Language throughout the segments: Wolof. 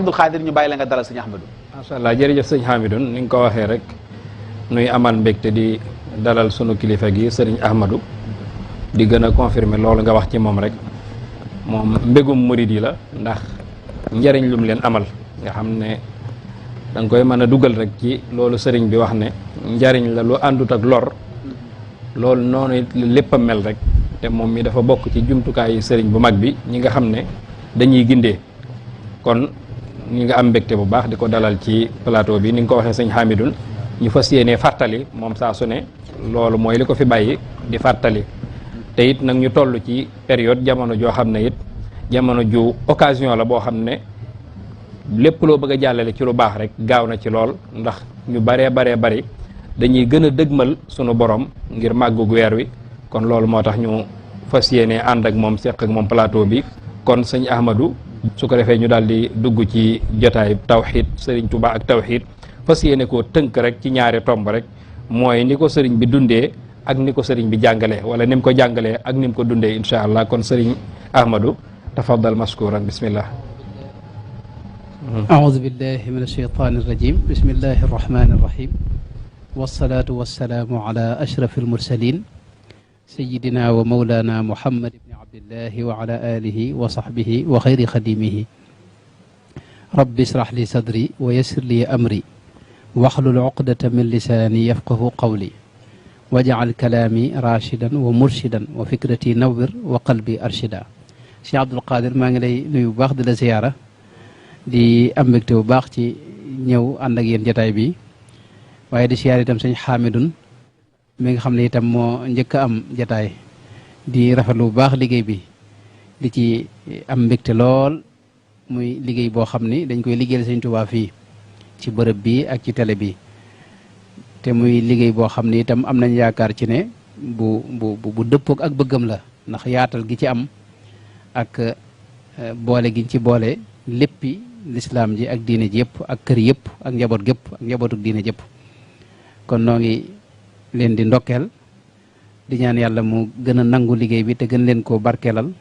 Abdul Xaadir ñu bàyyi la nga dalal sëñ Ahmadou. macha allah jërëjëf sëñ Hamidun ni nga ko waxee rek nuy amal mbégte di dalal sunu kilifa gi sëriñ Ahmadou di gën a confirmer loolu nga wax ci moom rek moom mbégum murid yi la ndax njariñ lum leen amal nga xam ne da nga koy mën a dugal rek ci loolu sëriñ bi wax ne njariñ la lu àndut ak lor loolu noonu lépp a mel rek te moom mi dafa bokk ci jumtukaayu sëriñ bu mag bi ñi nga xam ne dañuy gindee kon ñi nga am mbégte bu baax di ko dalal ci plateau bi ni nga ko waxee sëñ Hamidun ñu fas yéenee fàttali moom saa su ne loolu mooy li ko fi bàyyi di fàttali te it nag ñu toll ci période jamono joo xam ne it jamono ju occasion la boo xam ne lépp loo bëgg a jàllale ci lu baax rek gaaw na ci lool ndax ñu baree bari dañuy gën a dëgmal sunu borom ngir màggug weer wi kon loolu moo tax ñu fas yéenee ànd ak moom seq ak moom plateau bi kon sëñ Ahmadou su ko defee ñu daal di dugg ci jotaay tawxiid sëriñ Touba ak tawxiid fas yéene koo tënk rek ci ñaari tomb rek mooy ni ko sëriñ bi dundee ak ni ko sëriñ bi jàngalee wala ni mu ko jàngalee ak ni mu ko dundee incha allah kon sëriñ Ahmadou tafaddal mashkuran bismillah. أعوذ بالله من الشيطان الرجيم بسم الله الرحمن الرحيم والصلاة والسلام على أشرف المرسلين سيدنا ومولانا محمد بن عبد الله وعلى آله وصحبه وخير خديمه رب اشرح لي صدري ويسر لي أمري واحلل عقدة من لساني يفقه قولي واجعل كلامي راشدا ومرشدا وفكرتي نور وقلبي أرشدا Cheikh Abdul Qadir maa ngi lay nuyu bu baax di la ziyaara di am mbégte bu baax ci ñëw ànd ak yéen jotaay bi waaye di siyaar itam sëñ Hamidun mi nga xam ne itam moo njëkk a am jotaay di rafetlu bu baax liggéey bi di ci am mbégte lool muy liggéey boo xam ni dañ koy liggéeyal sëñ Tuubaa fii ci bërëb bi ak ci télé bi te muy liggéey boo xam ne itam am nañ yaakaar ci ne bu dëppook ak bëggam la ndax yaatal gi ci am ak boole giñ ci boole léppi lislaam ji ak diine ji yëpp ak kër yëpp ak njaboot gépp ak njabootuk diine jëpp kon noo ngi leen di ndokkeel di ñaan yàlla mu gën a nangu liggéey bi te gën leen koo barkeelal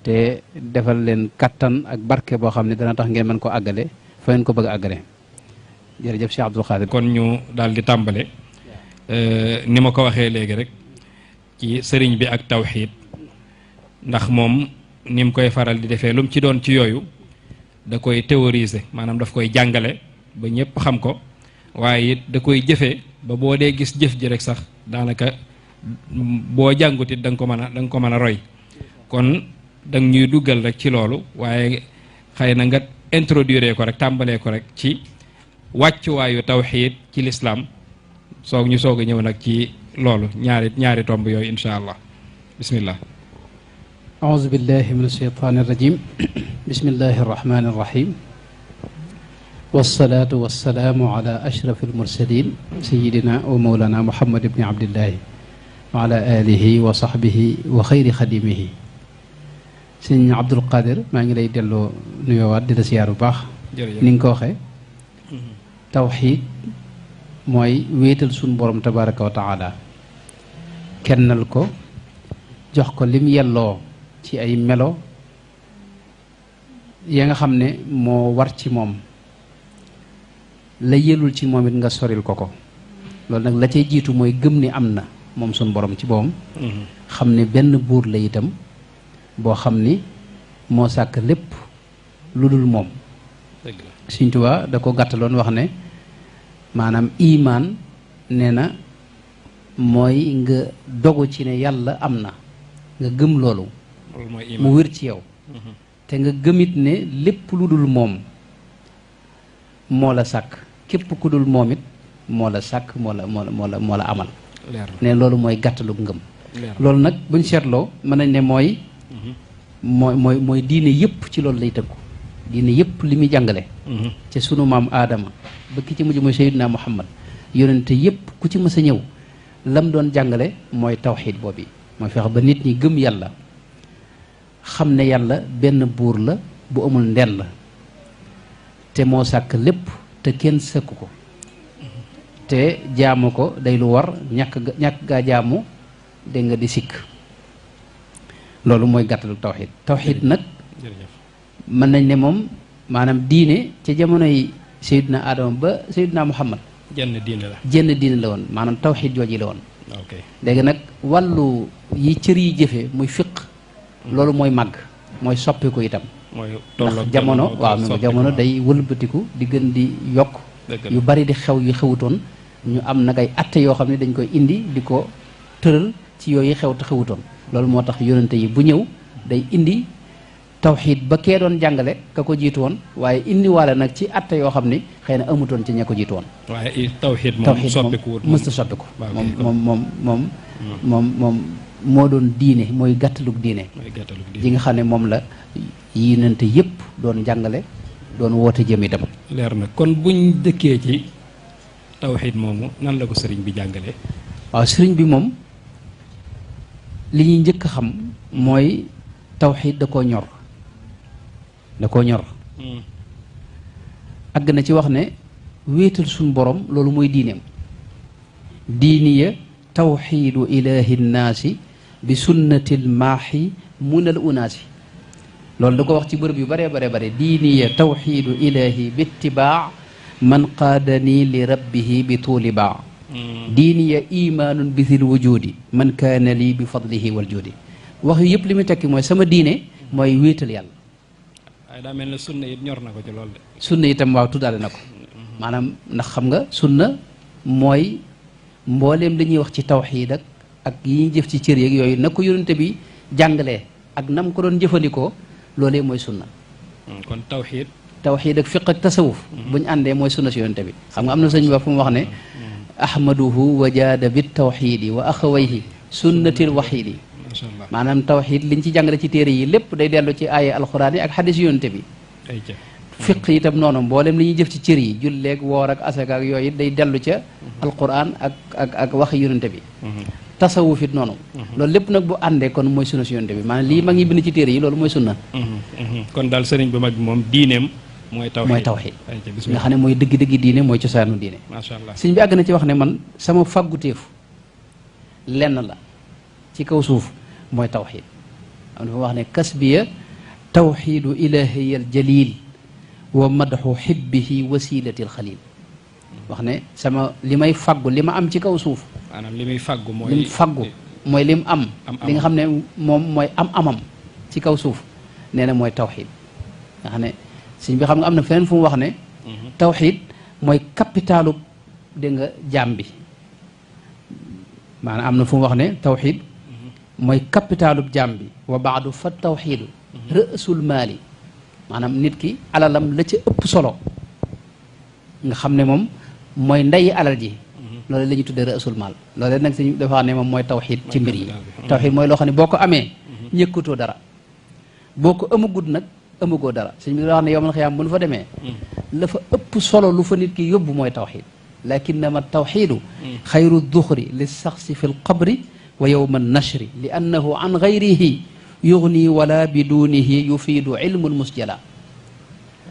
te defal leen kattan ak barke boo xam ne dana tax ngeen mën ko àggale fa ngeen ko bëgg a àggale jërëjëf Cheikh Abdul Xaadir kon ñu daal di tàmbale ni ma ko waxee léegi rek ci sëriñ bi ak tawxiid ndax moom ni mu koy faral di defee lu mu ci doon ci yooyu da koy théoriser maanaam daf koy jàngale ba ñëpp xam ko waaye it da koy jëfee ba boo dee gis jëf ji rek sax daanaka boo jàngut it da nga ko mën a roy kon da ñuy duggal rek ci loolu waaye xëy na nga introduire ko rek tàmbalee ko rek ci wàccuwaayu tawxiid ci lislaam ñu soog a ñëw nag ci loolu ñaari tomb yooyu incha allah bismillah. أعوذ بالله من الشيطان الرجيم بسم الله الرحمن الرحيم والصلاة والسلام على أشرف المرسلين سيدنا ومولانا محمد بن عبد الله وعلى آله وصحبه وخير خديمه سيدنا عبد القادر ما ngi lay delloo nuyoowaat di la siyaar bu baax ni nga ko waxee tawxiid mooy wéetal suñu borom tabaraka wa taala kennal ko jox ko lim yelloo ci ay melo ya nga xam ne moo war ci moom la yelul ci moom it nga soril ko loolu nag la cay jiitu mooy gëm ni am na moom suñ borom ci boppam xam ne benn buur la itam boo xam ni moo sàkk lépp lu dul moom Sëñ Tuubaa da ko gàttaloon wax ne maanaam imaan nee na mooy nga dogu ci ne yàlla am na nga gëm loolu mu wér ci yow te nga gëmit ne lépp lu dul moom moo la sàkk képp ku dul moom it moo la sàkk moo la amal ne loolu mooy gàttalu ngëm loolu nag buñ seetloo mën nañ ne mooy diine yëpp ci loolu lay tëggu diine yëpp li muy jàngale ci sunu maam aadama ba ki ci mujj mooy Seydina Muhammad yonente yëpp ku ci mës a ñëw lam doon jàngale mooy tawxiid boobu mooy fexe ba nit ñi gëm yàlla xam ne yàlla benn buur la bu amul ndend te moo sàkk lépp te kenn sëkku ko te jaamu ko day lu war ñàkk gaa jaamu dégg nga di sikk loolu mooy gàttalu tawxiid nag mën nañ ne moom maanaam diine ca jamonoy Seydina Adama ba Seydina Muhammad jenn diine la jenn diine la woon maanaam tawxiid jooji la woon. ok léegi nag wàllu yi cër yi jëfe muy fiq loolu mooy màgg mooy soppiku itam. mooy ndax jamono waaw mi nga jamono day wëlbatiku di gën di yokk yu bari di xew yu xewutoon ñu am nag ay atte yoo xam ne dañ koy indi di ko tëral ci yooyu xew te xewutoon loolu moo tax yonente yi bu ñëw day indi tawxiid ba kee doon jàngale ka ko jiitu woon waaye indi waale nag ci atte yoo xam ni xëy na amutoon ci ña ko jiitu woon waaye tawxiid moom soppiku mësta soppiku moom moo doon diine mooy gàttalug diine ji nga xam ne moom la yonente yëpp doon jàngale doon woote jëm itam leer na kon buñ dëkkee ci tawxiid moomu nan la ko sëriñ bi jàngale waaw sëriñ bi moom li ñuy njëkk a xam mooy tawxiid da koo ñor àgg na ci wax ne wéetal suñ borom loolu mooy diineem diiniya tawxiidu ilaahi nnaasi bi sunnatil maaxi munal unaasi loolu da ko wax ci bërëb yu baree bare diiniya tawxiidu ilaahi bi ittibaa man qaadani li rabbihi bi tuuli baa diiniya imaanun bi zil wujudi man kaana lii bi fadlihi wal judi wax yu yëpp li muy tekki mooy sama diine mooy wéetal yàlla waaye daa mel ne sunna it ñor na ko ci loolu de sunna itam waaw tuddaale na ko maanaam ndax xam nga sunna mooy mbooleem li ñuy wax ci tawxiid ak yi ñuy jëf ci cër yeeg yooyu na ko yonente bi jàngalee ak nam ko doon jëfandikoo loolee mooy sunna kon tawxiid ak fiq ak tasawuf buñu àndee mooy sunna si yonente bi xam nga am na sëñ ba fu mu wax ne ahmaduhu wa jaada bi tawxiidi wa axawayhi sunnatil waxiidi maanaam tawxiid liñ ci jàngale ci téere yi lépp day dellu ci aaya alxuraan yi ak xadis yonente bi fiq itam noonu mboolem li ñuy jëf ci cër yi julleeg woor ak asaka ak yooyu day dellu ca alquran ak waxi yonente bi tasawuf it noonu loolu lépp nag bu àndee kon mooy sunna si yonente bi maanaam lii mag ñi bind ci téere yi loolu mooy sunna kon daal sëriñ bu mag bi moom diineem mooy tawxiid nga xam ne mooy dëgg-dëgg diine mooy cosaanu diine macha allah sëriñ bi àgg na ci wax ne man sama fàgguteefu lenn la ci kaw suuf mooy tawxiid am dafa wax ne kasbiya tawxiidu ilahiyal jalil wa madxu xibbihi wasilatil xalil wax ne sama li may faggu li ma am ci kaw suuf maanaam li muy faggu mooy lim faggu mooy lim am li nga xam ne moom mooy amam ci kaw suuf nee na mooy tawxiid nga xam ne sëñ bi xam nga am na feneen fu mu wax ne tawxiid mooy capitalu dégg nga jaam bi maanaam am na fu mu wax ne tawxiid mooy capitalu jaam bi wa baadu fa tawxiidu rësul maali maanaam nit ki alalam la ca ëpp solo nga xam ne moom mooy ndeyi alal ji loolu la ñuy tuddee rësul maal loolu nag sëñ dafa wax ne moom mooy tawxiid ci mbir yi tawxiid mooy loo xam ne boo ko amee ñëkkatoo dara boo ko amagut nag amagoo dara sëñ bi wax ne yowmal xiyaam bu nu fa demee la fa ëpp solo lu fa nit ki yóbbu mooy tawxiid lakinnama tawxiidu xayru duxri li saxsi fi l qabri wa yowma nashri li annahu an gayrihi yugni wala bidunihi yufiidu ilmul musjala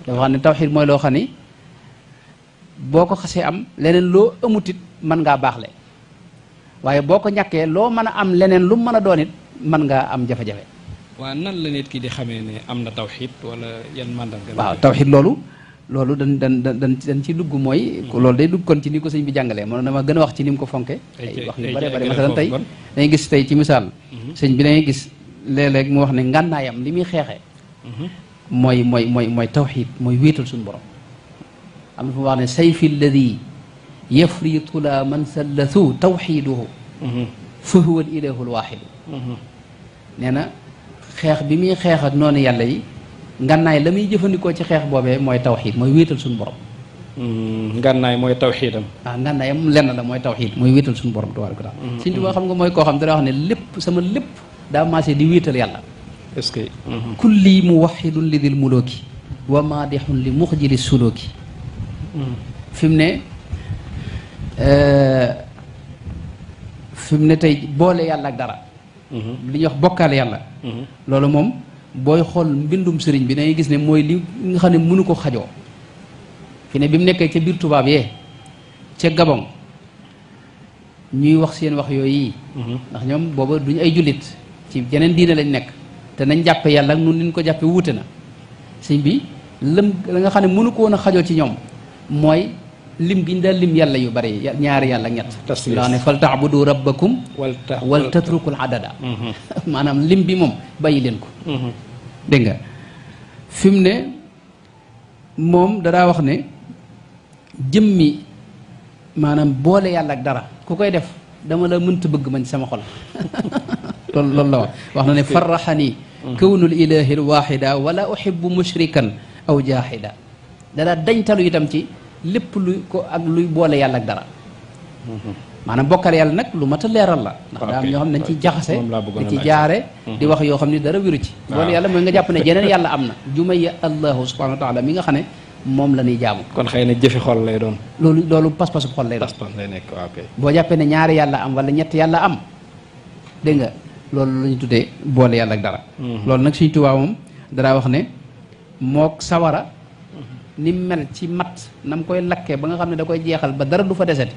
dafa xam ne tawxiid mooy loo xam ni boo ko xasee am leneen loo amutit mën ngaa baaxle waaye boo ko ñàkkee loo mën a am leneen lu mën a doon it mën ngaa am jafe-jafe waaw nan la nit ki di xamee ne am na tawxiid wala yan mandarga waaw tawxiid loolu dañ ci dugg mooy loolu day dugg kon ci ni ko sëñ bi jàngalee man dama gën a wax ci ni mu ko fonke ay wax yu bare bare masalan tey dañuy gis tey ci misaal sëñ bi dañuy gis léeg-léeg mu wax ne ngànnaayam li muy xeexee mooy tawxiid mooy wéetal suñu borom am na fu mu wax ne sayfi alladi yafritu la man sallathu tawxiiduhu fa huwa al ilahu al waaxidu nee na xeex bi muy xeex ak noonu yàlla yi ngànnaay la muy jëfandikoo ci xeex boobee mooy tawxiid mooy wéetal suñu borom ngànnaay mooy tawxiidam ngànnaayam lenn la mooy tawxiid mooy wéetal suñu borom tabaaraka taala Sëñ Tuubaa xam nga mooy koo xam dana wax ne lépp sama lépp daa maasee di wéetal yàlla est-ce que kulli muwaxidun li dil mulooki wa maadixun li muxjili sulooki fi mu ne tey boole yàlla ak dara li ñuy wax bokkaale yàlla loolu moom booy xool mbindum sëriñ bi dangay gis ne mooy li nga xam ne mënu ko xajoo fi ne bi mu nekkee ca biir tubaab yee ca Gabon ñuy wax seen wax yooyu yi ndax ñoom booba duñu ay jullit ci jeneen diine lañ nekk te nañ jàppe yàlla ak nun niñ ko jàppe wuute na sëñ bi lëm la nga xam ne mënu ko woon a xajoo ci ñoom mooy lim gi ñu daal lim yàlla yu bari ñaari yàlla ñett laa ne fal taabudu rabbakum wal tatrukul adada maanaam lim bi moom bàyyi leen ko dégg nga fi mu ne moom dadaa wax ne jëmmi maanaam boole yàlla ak dara ku koy def dama la mënta bëgg man ci sama xol loolu la wax na ne farraxani kawnul ilahi l waxida wala uhibbu mushrikan aw jaaxida dadaa dañtalu itam ci lépp luy ko ak luy boole yàlla ak dara maanaam bokkal yàlla nag lu mat a leeral la ndax daa am ñoo xam ne dañ ciy jaxase di ci jaare di wax yoo xam ne dara wiru ci boole yàlla mooy nga jàpp ne jeneen yàlla am na jumaya allahu subhanahu wa taala mi nga xam ne moom la ñuy jaamu kon xëy na jëfi xol lay doon loolu pas-pasu xol lay doon pas-pas lay nekk waaw kay boo jàppee ne ñaari yàlla am wala ñett yàlla am dégg nga loolu la ñu tuddee boole yàlla ak dara loolu nag Sëñ Tuubaa moom dara wax ne mook sawara ni mel ci mat na mu koy lakkee ba nga xam ne da koy jeexal ba dara du fa deseti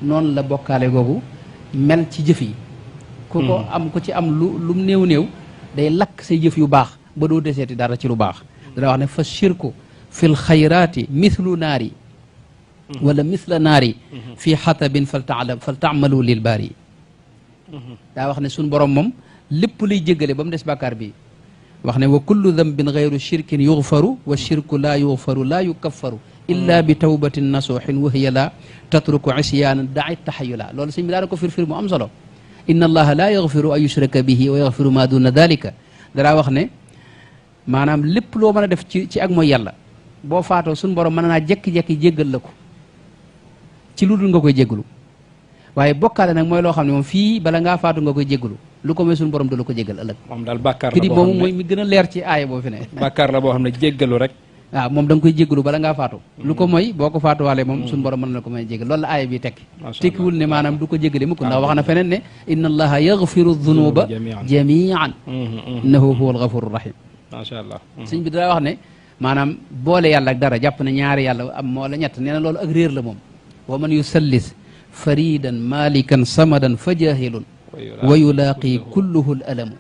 noonu la bokkaale googu mel ci jëf yi ku ko am ku ci am lu néew néew day lakk say jëf yu baax ba doo deseti dara ci lu baax dana wax ne fa shirku fil xayraati mithlu naari wala mithla naari fii xatabin fal taamalu lil baari daa wax ne suñ borom moom lépp luy jéggale ba mu des bàkkaar bi wax ne wa kullu dambin gayru shirkin yuxfaru wa shirku laa yuxfaru laa yukaffaru illa bi tawbatin nasuuxin wa hiya la tatruku isyaanan daci taxayula loolu sëñ bi daana ko firfir mu am solo inna allaha laa yaxfiru an yushraka bihi wa yaxfiru ma duna dalika daraa wax ne maanaam lépp loo mën a def ci ak mooy yàlla boo faatoo suñ borom mën naa jekki-jekki jéggal la ko ci lu dul nga koy jéggalu waaye bokkaale nag mooy loo xam ne moom fii bala ngaa faatu nga koy jéggalu lu ko may suñu borom du la ko jéggal ëllëg moom daal bàkkaar la firi boobu mooy mi gën a leer ci aaya boo fi ne bàkkaar la boo xam ne jéggalu rek waaw moom da nga koy jéggalu bala ngaa faatu lu ko mooy boo ko faatuwaale moom suñu borom mën na la ko may jéggal loolu la aaya bi tekki tekkiwul ne maanaam du ko jéggale mukk ndax wax na feneen ne inna allaha yaghfiru dunuba jamian innahu huwa alghafuru rahim macha allah sëñ bi dara wax ne maanaam boole yàlla ak dara jàpp ne ñaari yàlla am moo la ñett nee na loolu ak réer la moom wa man yusallis faridan malikan samadan fa jahilun wa yulaaqi kulluhu l alamu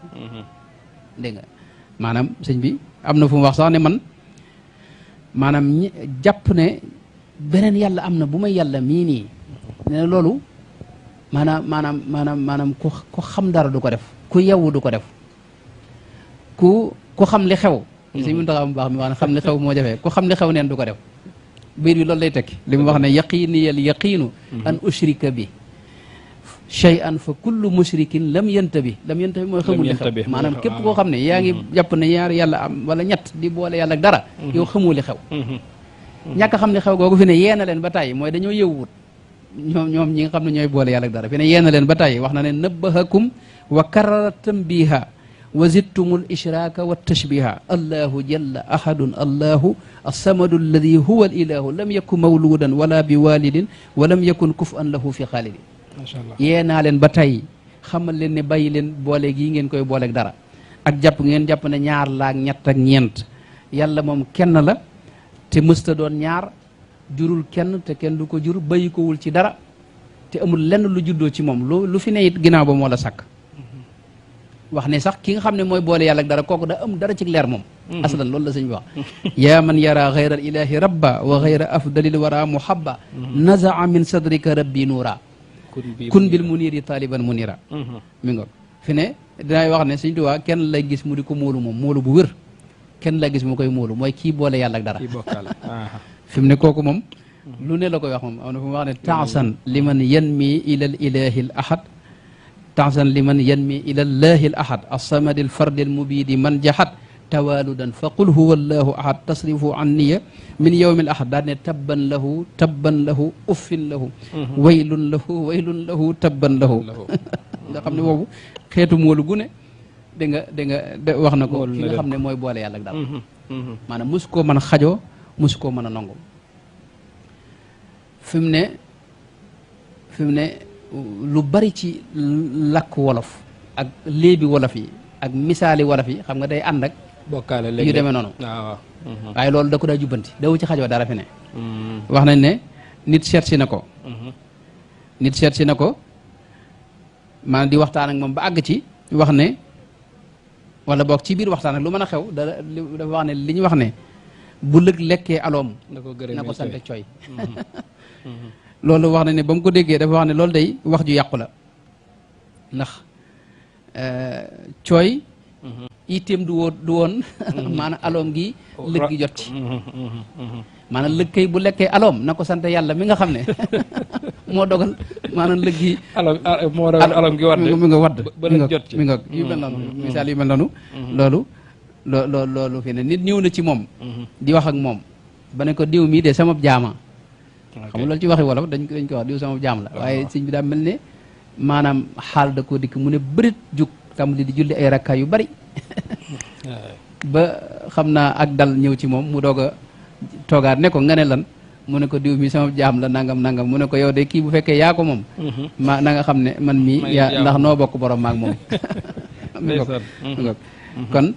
dégg nga maanaam sëñ bi am na fu mu wax sax ne man maanaam jàpp ne beneen yàlla am na bu may yàlla mii nii nee na loolu maanaam ku xam dara du ko def ku yewwu du ko def ku xam li xew sëñ bi taxaw mu baax mi wax ne xam li xew moo jafee ku xam li xew neen du ko def biir bi loolu lay tekki li mu wax ne yaqiniyal yaqiinu an ushrika bi shay'an fa kullu mushrikin lam yantabi mooy xamul li xew maanaam képp koo xam ne yaa ngi jàpp ne ñaari yàlla am wala ñett di boole yàlla ak dara yow xamul li xew ñàkk a xam li xew googu fi ne yeena leen ba tàyyi mooy dañoo yëwwut ñoom ñi nga xam ne ñooy boole yàlla ak dara fi ne yeena leen ba tàyyi wax na ne nabbahakum wa karara tambiha wa zidtumul ishraaka wa tashbiha allahu jalla ahadun allahu assamadu alladi huwa al ilahu lam yakun mawludan wala bi walidin wa lam yakun kuf'an lahu fi xaalidi macha allah yee naa leen ba tey xamal leen ne bàyyi leen boole gii ngeen koy booleeg dara ak jàpp ngeen jàpp ne ñaar laak ñett ak ñeent yàlla moom kenn la te mësta doon ñaar jurul kenn te kenn du ko jur bàyyi kowul ci dara te amul lenn lu juddoo ci moom lu fi ne it ginnaaw ba moo la sàkk wax ne sax ki nga xam ne mooy boole yàlla ak dara kooku da am dara ci leer moom aslan loolu la sëñ bi wax yaa man yara gayra al ilahi rabba wa gayra afdalil wara muhabba nazaa min sadrika rabbi nuura kun bil muniri taliban munira mi ngoog fi ne dinaay wax ne sëñ Tuubaa kenn lay gis mu di ko móolu moom móolu bu wér kenn lay gis mu koy móolu mooy kii boole yàlla ak dara fi mu ne kooku moom lu ne la koy wax moom am na fu mu wax ne taasan liman yanmi ila al ilahi al ahad taasan liman yanmi ila allahi al ahad alsamadi al fardi al mubidi man jahat tawaludan fa qul huwa allahu ahad tasrifu anniya min yawmi al ahad daal ne tabban lahu uffin lahu waylun lahu tabban lahu nga xam ne boobu xeetu moolu gu ne da nga wax na ko ki nga xam ne mooy boole yàlla ak dara maanaam mosu koo mën a xajoo mosu koo mën a nangu fi mu ne lu bari ci làkk wolof ak léebi wolof yi ak misaali wolof yi xam nga day ànd ak bokkaale yu demee noonu waaye loolu da ko daa jubbanti dawu ci xajoo dara fi ne wax nañ ne nit seet si na ko maanaam di waxtaan ak moom ba àgg ci wax ne wala boog ci biir waxtaan ak lu mën a xew dafa wax ne li ñu wax ne bu lëg lekkee aloom na ko sante coy loolu wax na ne ba mu ko déggee dafa wax ne loolu day wax ju yàqu la ndax cooy itam du woon maanaam aloom gi lëg gi jot ci maanaam lëg kay bu lekkee aloom na ko sant yàlla mi nga xam ne moo dogal maanaam lëg gi moo dogal aloom gi wadd mi nga wadd ba lëg jot ci mi nga yu mel noonu misaal yu mel noonu loolu fi ne nit ñëw na ci moom di wax ak moom ba ne ko diw mii de sama jaama xam nga loolu ci waxi wolof dañ ko wax diw sama jaam la waaye sëñ bi daa mel ne maanaam xaal da koo dikk mu ne bërit jug tàmbali di julli ay rakka yu bari ba xam naa ak dal ñëw ci moom mu doog a toogaat ne ko nga ne lan mu ne ko diw mi sama jaam la nangam nangam mu ne ko yow de kii bu fekkee yaa ko moom ma na nga xam ne man mii yaa ndax noo bokk borom maag moom kon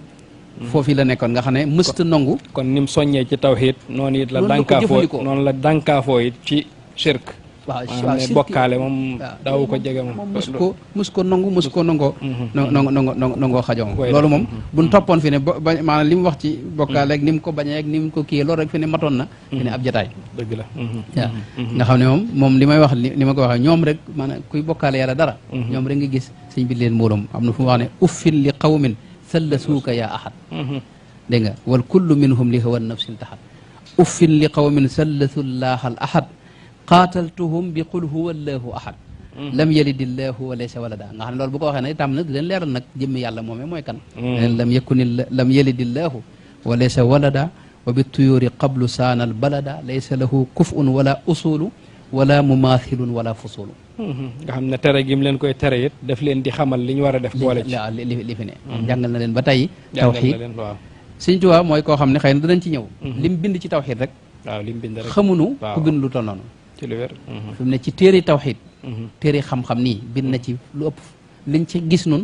foofu la nekkoon nga xam ne mësta nangu kon ni mu soññee ci tawhid noonu it la dànkaafoo noonu la dànkaafoo it ci shirk waaw ne bokkaale moom daaw ko jege moom mus ko nangoo nangoo xajoo loolu moom buñ toppoon fi ne maanaam li mu wax ci bokkaale ak ni mu ko bañee ak ni mu ko kii loolu rek fi ne matoon na fi ne ab jataay dëgg la waaw nga xam ne moom li may wax ni ma ko waxee ñoom rek maanaam kuy bokkaale yàlla dara ñoom rek nga gis sëñ bi leen mbooloom am na fu mu wax ne uffin li qawmin sallasuuka yaa ahad dégg nga wal kullu minhum li hawa nafsi iltahad uffin li qawmin sallasu llaha al ahad qaataltuhum bi qul huwa allahu ahad lam yalidillahu wa laysa walada nga xam ne loolu bu ko waxee nag itam nag di leen leeral nag jëmmi yàlla moomee mooy kan lam yalidillahu wa laysa walada wa bi tuyuri qablu saana al balada laysa lahu kufun wala usulu wala mumathilun wala fusulu nga xam ne tere gi mu leen koy tere it daf leen di xamal li ñu war a def boole ci li fi ne jàngal na leen ba tey tawxiid Sëñ Tuubaa mooy koo xam ne xëy na danañ ci ñëw lim bind ci tawxiid rek waaw lim bind rek xamuñu ku bind lu toll noonu ci lu wér fi mu ne ci téere tawxiid téere xam-xam nii bind na ci lu ëpp liñ ci gis nun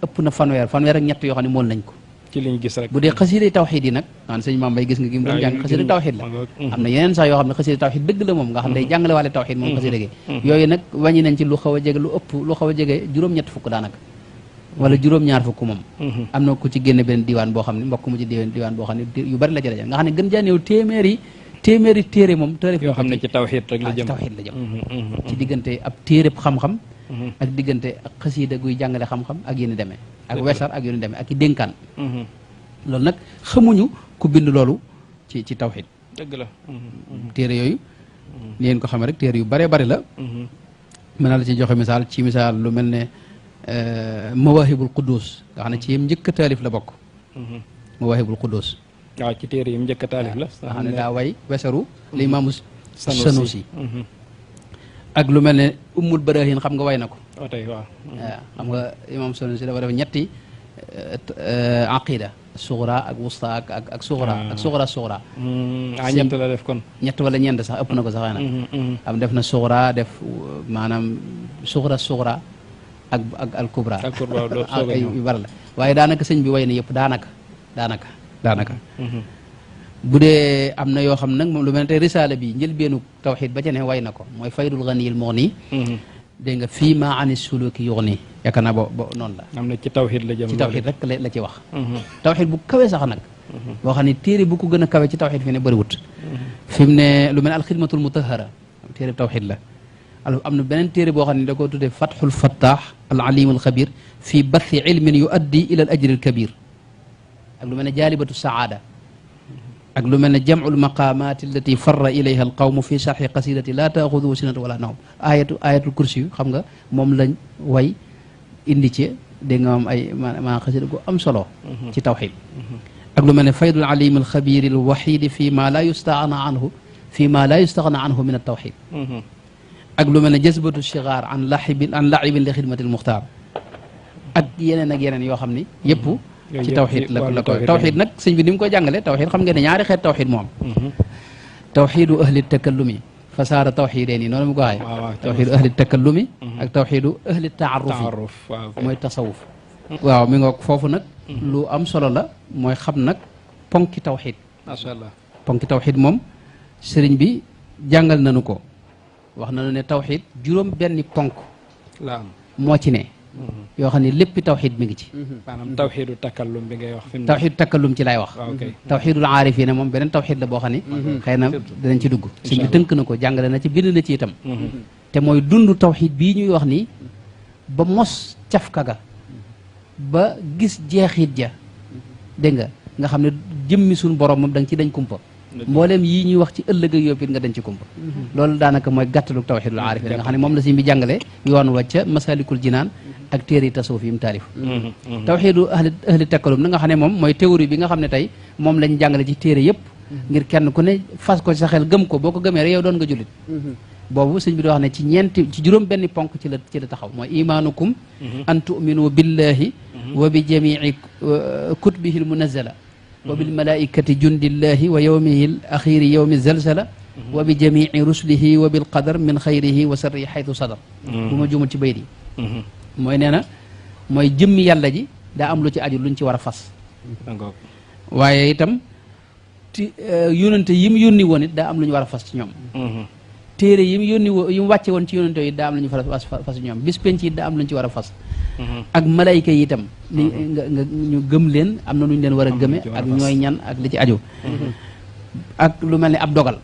ëpp na fanweer ak ñett yoo xam ne mool nañ ko ci liñ gis rek bu dee xasida tawxiid yi nag naan sëñ Maam Mbay gis nga gi mu doon jàng xasida tawxiid la am na yeneen sax yoo xam ne xasida tawxiid dëgg la moom nga xam ne day jàngale waale tawxiid moom xasida gi yooyu nag wàññi nañ ci lu xaw a jege lu ëpp lu xaw a jege juróom-ñett fukk daanaka wala juróom-ñaar fukk moom am na ku ci génne benn diwaan boo xam ne mbokk mu ci diwaan boo xam ne yu bari la ci dajal nga xam ne gën jaa néew téeméeri téere moom tërëf yoo xam ne ci tawxiid rek la jëm tawxiid la jëm ci diggante ab téere xam-xam ak diggante ak xasida guy jàngale xam-xam ak yéen demee ak wesar ak yéen demee ak i dénkaan loolu nag xamuñu ku bind loolu ci tawxiid dëgg la téere yooyu ni ngeen ko xamee rek téere yu bëree bëri la mën naa la ci joxe misaal lu mel ne Mawaahibul Quddus nga xam ne ci yim njëkk a taalif la bokk Mawaahibul Quddus waaw ci téere yim njëkk a taalif la nga xam ne daa way wesaru li imaamu Sanusi ak lu mel ne Ummul Barahin xam nga way na ko tey waaw xam nga imaam Sanusi dafa def ñetti aqida suxra ak wusta ak suxra ak suxra ñett la def kon ñett wala ñeent sax ëpp na ko sax xëy na am def na suxra def maanaam suxra ak al kubra yu bari la waaye daanaka sëñ bi way na yëpp daanaka bu dee am na yoo xam nag moom lu mel ne tey risaala bi njëlbeenu tawxiid ba ca ne way na ko mooy faydul ganiyil mughni dégg nga fii ma ani suluki yughni yaakaar naa bo noonu la am na ci tawxiid la jëm ci tawxiid rek la ci wax tawxiid bu kawe sax nag boo xam ne téere bu ko gën a kawe ci tawxiid fi ne bëriwut fi mu ne lu mel ne alxidmatul mutahara téere tawxiid la am na beneen téere boo xam ne da koo tuddee fatxul fattaax al alim al xabir fii bathi ilmin yuaddi ila al ajri al kabir ak lu mel ne jaalibatu saada ak lu mel ne jamcul maqaamaat allati farra ilayha al qawmu fi sharxi qasidati laa taaxuduhu sinatu wala nawm ayatul kursi yu xam nga moom lañ way indi ci dégg nga am ay maa xasida gu am solo ci tawxid ak lu mel ne faydul alim al xabir al waxidi fi ma laa yustaxna anhu min al tawxid ak lu mel ne jazbatu shigaar an laxibin li xidmati al muxtaar ak yeneen yoo xam ni yëpp ci tawxiid la ko tawxiid nag sëñ bi ni mu koy jàngale tawxiid xam ngeen ne ñaari xeet tawxiid moom tawxiidu ahli takallumi fa saara tawxiideen yi noonu mu ko waxee tawxiidu ahli takallumi ak tawxiidu ahli taarufi mooy tasawuf waaw mi ngoog foofu nag lu am solo la mooy xam nag ponki tawxiid macha allah ponki tawxiid moom sëriñ bi jàngal nañu ko wax nañu ne tawxiid juróom benni ponk la am moo ci ne yoo xam ne léppi tawxiid mi ngi ci. maanaam tawxiidu takallum bi ngay wax fi mu tawxiidu takallum ci laay wax. tawxiidul aarifiina moom beneen tawxiid la boo xam ne xëy na danañ ci dugg. sëñ bi tënk na ko jàngale na ci bind na ci itam. te mooy dund tawxiid bii ñuy wax nii ba mos cafka ga ba gis jeexit ja dégg nga xam ne jëmmi suñu borom moom da nga ci dañ kumpa. mboolem yii ñuy wax ci ëllëg ak yóbbit nga dañ ci kumpa. loolu daanaka mooy gàttalu tawxiidul aarifiina nga xam ne moom la sëñ bi jàngale yoon wàcca masalikul jinaan ak téere tasawuf yi mu taalif. tawxiidu ahli takkalum na nga xam ne moom mooy théorie bi nga xam ne tey moom lañ jàngale ci téere yëpp ngir kenn ku ne fas ko ci sa xel gëm ko boo ko gëmee rek yow doon nga jullit. boobu sëñ bi di wax ne ci juróom benni ponk ci la taxaw mooy imaanukum an tu'minu billahi wa bi jamii kutubihi l munazzala wa bil malaikati jundillahi wa yawmihi l axiri yawmi zalzala wa bi jamii rusulihi wa bil qadar min xayrihi wa sarrihi xaytu sadar bu ma jumul ci bayt yi mooy nee na mooy jëmmi yàlla ji daa am lu ci aju luñ ci war a fas waaye itam yónnante yi mu yónni woon it daa am lu ñu war a fas ci ñoom téere yi mu yónni yi mu wàcce woon ci yónnante yi daa am lu ñu fas ci ñoom bis penc yi daa am lu ñu ci war a fas ak malayka yi itam ni nga ñu gëm leen am na lu ñu leen war a gëme ak ñooy ñan ak li ci aju ak lu mel ni ab dogal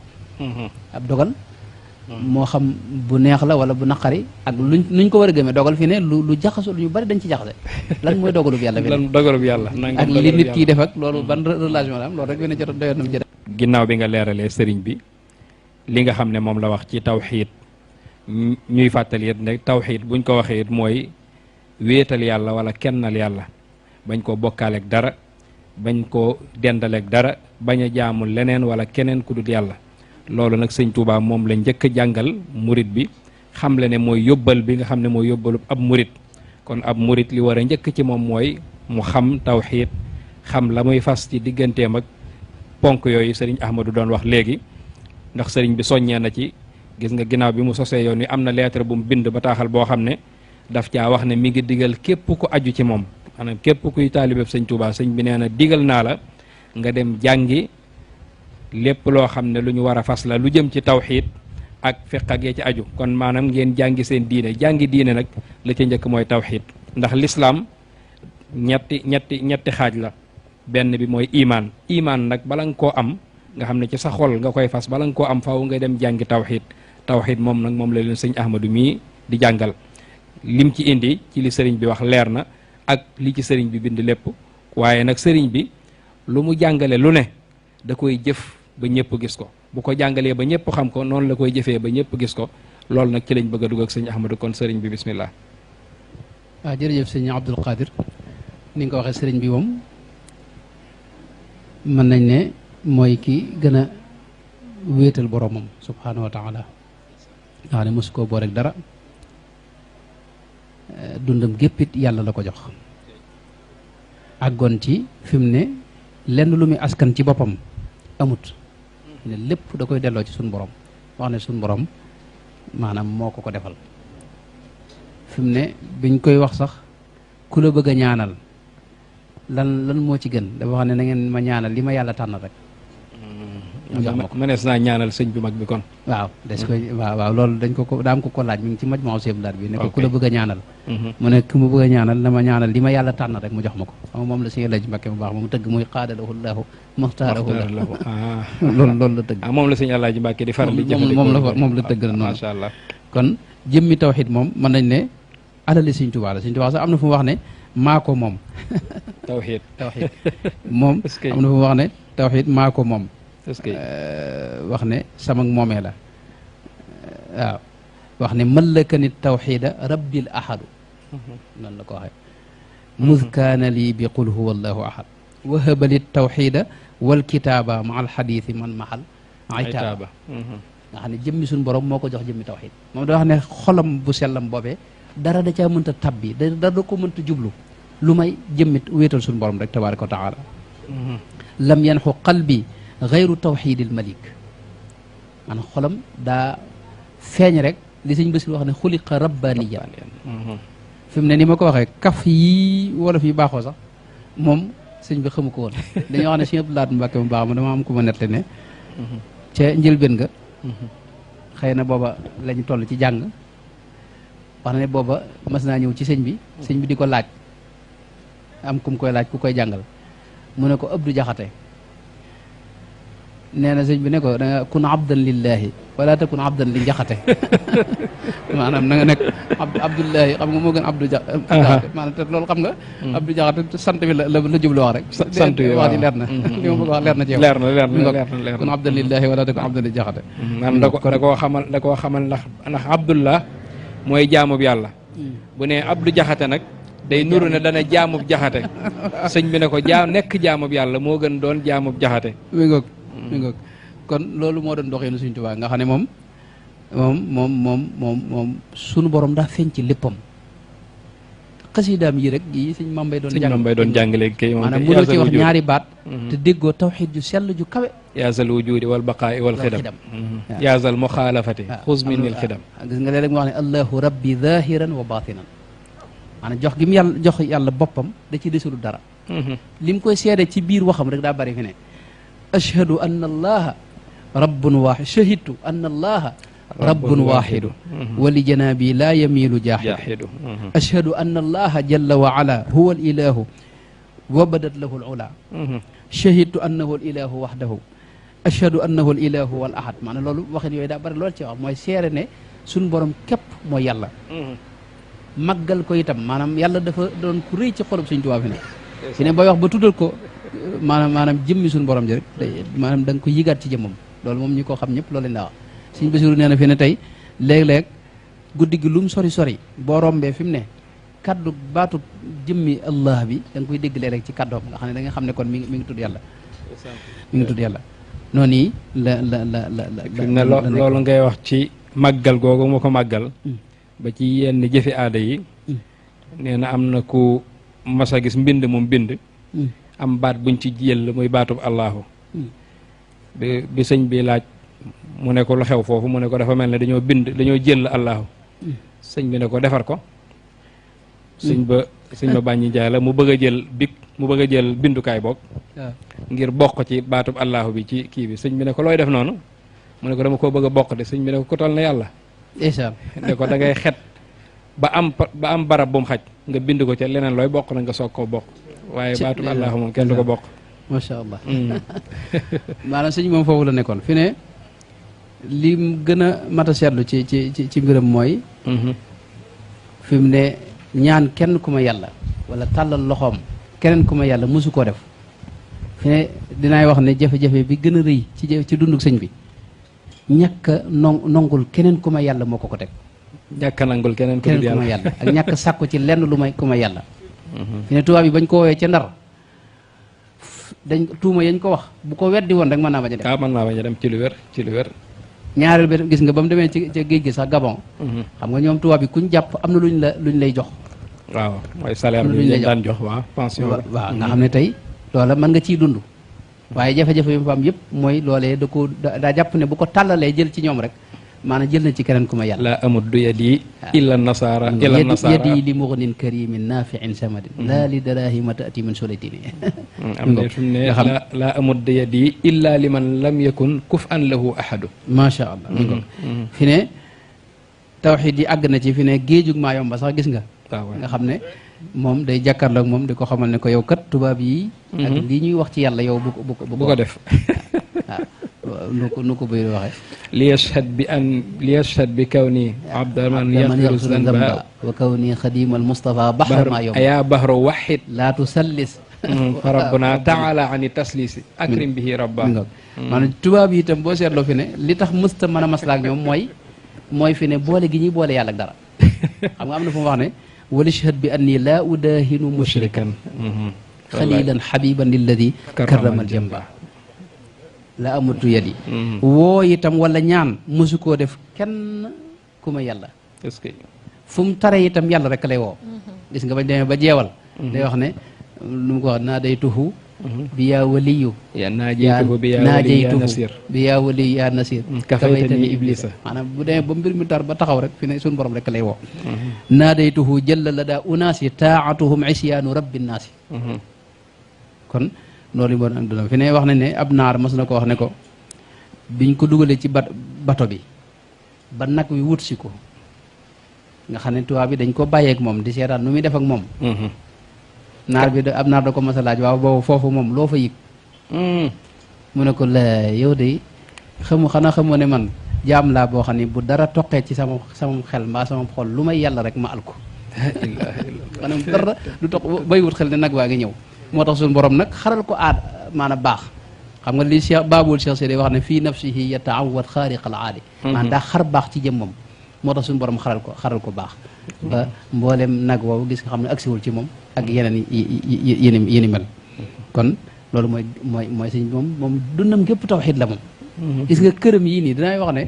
moo xam bu neex la wala bu naqari ak luñ ko war a gëmee dogal fi ne lu jaxaso lu ñu bari dañ ci jaxase lan mooy dogalub yàlla fi lan dogalub yàlla ak li nit kiy def ak loolu ban relation la am loolu rek fi ne jot doyoon na mu jël ginnaaw bi nga leeralee sëriñ bi li nga xam ne moom la wax ci tawxiid ñuy fàttali it ne tawxiid buñ ko waxee it mooy wéetal yàlla wala kennal yàlla bañ koo bokkaaleeg dara bañ koo dendaleeg dara bañ a jaamul leneen wala keneen ku dul yàlla loolu nag sëñ Touba moom la njëkk a jàngal murit bi xam le ne mooy yóbbal bi nga xam ne mooy yóbbalu ab murit kon ab murit li war a njëkk ci moom mooy mu xam tawxiid xam la muy fas ci digganteem ak ponk yooyu sëriñ Ahmadou doon wax léegi ndax sëriñ bi soññee na ci gis nga ginnaaw bi mu sosee yoon wi am na lettre bu mu bind bataaxal boo xam ne daf caa wax ne mi ngi digal képp ku aju ci moom maanaam képp kuy taalibeb sëñ Touba sëñ bi nee na digal naa la nga dem jàngi lépp loo xam ne lu ñu war a fas la lu jëm ci tawxiid ak fiq ak ya ci aju kon maanaam ngeen jàngi seen diine jàngi diine nag la ca njëkk mooy tawxiid ndax lislaam ñetti xaaj la benn bi mooy imaan nag bala nga koo am nga xam ne ci sa xol nga koy fas bala nga koo am faaw nga dem jàngi tawxiid moom nag moom la leen sëñ Ahmadou mii di jàngal lim ci indi ci li sëriñ bi wax leer na ak li ci sëriñ bi bind lépp waaye nag sëriñ bi lu mu jàngale lu ne da koy jëf ba ñëpp gis ko bu ko jàngalee ba ñëpp xam ko noonu la koy jëfee ba ñëpp gis ko loolu nag ci lañ bëgg a dugg ak sëñ Ahmadou kon sëriñ bi bismillah. waaw jërëjëf sëñ Abdul Qadir ni nga ko waxee sëriñ bi moom mën nañ ne mooy ki gën a wéetal boromam subhaanahu wa taala nga xam ne mosu koo boo rek dara dundam géppit yàlla la ko jox àggoon ci fi mu ne lenn lu muy askan ci boppam amut ne lépp da koy delloo ci suñu borom wax ne suñu borom maanaam moo ko defal fi mu ne biñ koy wax sax ku la bëgg a ñaanal lan moo ci gën dafa wax ne na ngeen ma ñaanal li ma yàlla tànn rek mu jox ma ko mënees naa ñaanal sëñ bi mag bi kon waaw des koy waaw loolu dañ ko daam ko laaj mi ngi ci maj moo seeb laat bi ne ko ku la bëgg a ñaanal mu ne ku ma bëgg a ñaanal na ma ñaanal li ma yàlla tànn rek mu jox ma ko xam moom la sëñ Laaj Mbàkke mu baax moom tëgg muy xaadalahu llaahu maxtaarahu lahu loolu la tëgg moom la sëñ Alaaji Mbàkke di faral di jëfandikoo moom la tëgg la noonu macha allah kon jëmmi tawxiid moom mën nañ ne alali sëñ Tuubaa la sëñ Tuubaa sax am na fu mu wax ne maa ko moom tawxiid moom am na fu mu wax ne tawxiid maa ko moom wax ne sama moomee la waaw wax ne mallakani tawxida rabbil ahadu noonu la ko waxee muz kaana lii bi qul huwa allahu ahad wahaba li tawxida wal kitaaba ma alxadiisi man mahal aytaaba nga xam ne jëmmi suñu borom moo ko jox jëmmi tawxid moom da wax ne xolam bu sellam boobee dara da caa mënta tabbi dara da ko mënta jublu lu may jëmmi wéetal suñu borom rek tabaraka wa taala lam yanxu qalbi gayru tawxidil malik man xolam daa feeñ rek li sëñ Basiru wax ne xuliqa rabbaniya fi mu ne ni ma ko waxee kaf yi wolof yi baaxoo sax moom sëñ bi xamu ko woon dañoo wax ne sëñ Abdou Lahad Mbàkke mu baax ma dama am ku ma nette ne ca njëlbéen nga xëy na booba lañu toll ci jàng wax na ne booba mas naa ñëw ci sëñ bi di ko laaj am kum koy laaj ku koy jàngal mu ne ko Abdou Jaxate nee na sëñ bi ne ko da nga kun abdan lillahi wala takun abdan li Jaxate maanaam na nga nekk Abdullahi xam nga moo gën Abdou Jaxate maanaam te loolu xam nga Abdou Jaxate sant bi la jublu wax rek sant bi wax di leer na li ma bëgg wax leer na ci yow leer na kun abdan lillahi wala takun abdan li Jaxate maanaam da koo xamal ndax Abdullah mooy jaamub yàlla bu ne Abdou Jaxate nag day nuru ne dana jaamub Jaxate sëñ bi ne ko nekk jaamub yàlla moo gën doon jaamub Jaxate mi ngoog kon loolu moo doon doxeenu Sëñ Tuubaa nga xam ne moom sunu borom daa feeñ ci léppam xasidaam yi rek yi sëñ Mambay doon jàng léegi kay maanaam mënoo ci wax ñaari baat te déggoo tawxiid ju sell ju kawe yaasal wujudi wal baqaa'i wal xidam yaasal muxaalafati xuz minil xidam gis nga léeg-léeg mu wax ne allahu rabbi zahiran wa batinan maanaam jox gi mu jox yàlla boppam da ci desul dara li mu koy seede ci biir waxam rek daa bari fi ne ashhadu anna allaha rabbun waahid shahidtu anna allaha rabbun waahidu wa li janaabi laa yamiilu jaahidu ashhadu anna allaha jalla wa ala huwa al ilahu wa badat lahu al ula shahidtu annahu al ilahu wahdahu ashhadu annahu al ilahu wal ahad maanaam loolu waxin yooyu daa bari loolu ci wax mooy seere ne suñ borom képp mooy yàlla màggal ko itam maanaam yàlla dafa doon ku rëy ci xolub Sëñ Tuubaa fi ne booy wax ba tuddal ko maanaam jëmmi suñu borom ji rek maanaam da nga ko yëgaat ci jëmmam loolu moom ñi ko xam ñëpp loolu lañ daa wax Sëñ Basiru nee na fi ne tey léeg-léeg guddi gi lu mu sori boo rombee fi mu ne kaddu baatu jëmmi allah bi da nga koy dégg léeg-léeg ci kaddoom nga xam ne da nga xam ne kon mi ngi tudd yàlla mi ngi tudd yàlla noonu yi fi mu ne loolu ngay wax ci màggal googu mu ko màggal ba ci yenn jëfi aada yi nee na am na ku mas a gis mbind moom bind am baat buñ ci jël muy baatub allahu bi sëñ bi laaj mu ne ko lu xew foofu mu ne ko dafa mel ne dañoo jël allahu sëñ bi ne ko defar ko sëñ ba bàññi jaay la mu bëgg a jël bindukaay boog ngir bokk ci baatub allahu bi ci kii bi sëñ bi ne ko looy def noonu mu ne ko dama koo bëgg a bokk de sëñ bi ne ko ku toll na yàlla ne ko da ngay xet ba am barab bu mu xaj nga bind ko ca leneen looy bokk na nga soog koo bokk waaye baatub allahu moom kenn du ko bokk macha allah maanaam sëñ moom foofu la nekkoon fi ne li gën a mat a seetlu ci mbiram mooy fi mu ne ñaan kenn ku ma yàlla wala tàllal loxoom keneen ku ma yàlla mosu koo def fi ne dinaay wax ne jafe-jafe bi gën a rëy ci dunduk sëñ bi ñàkk a nongul keneen ku ma yàlla moo ko teg ñàkk a nangul keneen ku ma yàlla ak ñàkk sàkku ci lenn lu may ku ma yàlla fi ne tubaab yi bañ ko woowee ca Ndar dañ tuuma yañ ko wax bu ko weddi woon rek mën naa bañ a dem mën naa bañ a dem ci lu wér ñaareel bi gis nga ba mu demee ca géej gi sax Gabon xam nga ñoom tubaab yi kuñ jàpp am na luñ lay jox waaw mooy salaire bi ñu daan jox waaw pension waaw nga xam ne tey loola mën nga ciy dund waaye jafe-jafe yi mu fa am yëpp mooy loolee daa jàpp ne bu ko tàllalee jël ci ñoom rek maanaam jël na ci keneen ku ma yàlla la amut du yadi illa nasara yadi li mughnin karimin nafi'in samadin la li darahima ta'ti min sulaytini am na fi mu ne la amut du yadi illa liman lam yakun kuf'an lahu ahadu macha allah fi ne tawxiid yi àgg na ci fi ne géejug maa yomba sax gis nga nga xam ne moom day jàkkaarloog moom di ko xamal ne ko yow kat tubaab yi ak lii ñuy wax ci yàlla yow bu ko def nu ko bëy waxee liyashhad bi kawni abdaman yaghfiru zanba wa kawni xadim al mustafa bahra ma yomba ya bahru wahid laa tusallis fa rabbuna taala ani taslisi akrim bihi rabba maanaam tubaab yi itam boo seetloo fi ne li tax mësta mën a maslaak ñoom mooy fi ne boole gi ñuy boole yàlla ak dara xam nga am na fu mu wax ne walishhad bi anni laa udahinu mushrikan xalilan xabiban lilladi karramal jamba la amatu yadi woo itam wala ñaan mosu koo def kenn ku ma yàlla est-ce que fu mu tare itam yàlla rek lay woo gis nga bañ demee ba jeewal day wax ne lu mu ko wax naa day tuxu bi yaa waliyu naajaytuhu bi yaa waliyu yaa nasir kafaytani iblisa maanaam bu demee ba mbir mi tar ba taxaw rek fi ne suñu borom rek lay woo naadaytuhu jëlla la daa unaasi taatuhum isyaanu rabbi naasi kon loolu moo am duna fi ne wax nañ ne ab naar mas na ko wax ne ko biñ ko dugalee ci bato bi ba nag wi wut si ko nga xam ne tubaab bi dañ ko bàyyeek moom di seetaan nu muy def ak moom naar bi ab naar da ko mas a laaj waaw boobu foofu moom loo fa yëg mu ne ko la yow de xanaa xamoo ne man jaam laa boo xam ne bu dara toqee ci sama xel mbaa sama xol lu may yàlla rek ma alko maanaam dara du toq bay wut xel ne nag waa ngi ñëw moo tax suñu borom nag xaral ko aad maanaam baax xam nga li Cheikh Babul Cheikh Seydi wax ne fii nafsihi yataawad xaariqal aadi maanaam daa xar baax ci jëmmam moo tax suñu borom xaral ko baax ba mboolem nag woowu gis nga xam ne agsiwul ci moom ak yeneen yéni mel kon loolu mooy sëñ moom dundam gépp tawxiid la moom gis nga këram yii nii dinay wax ne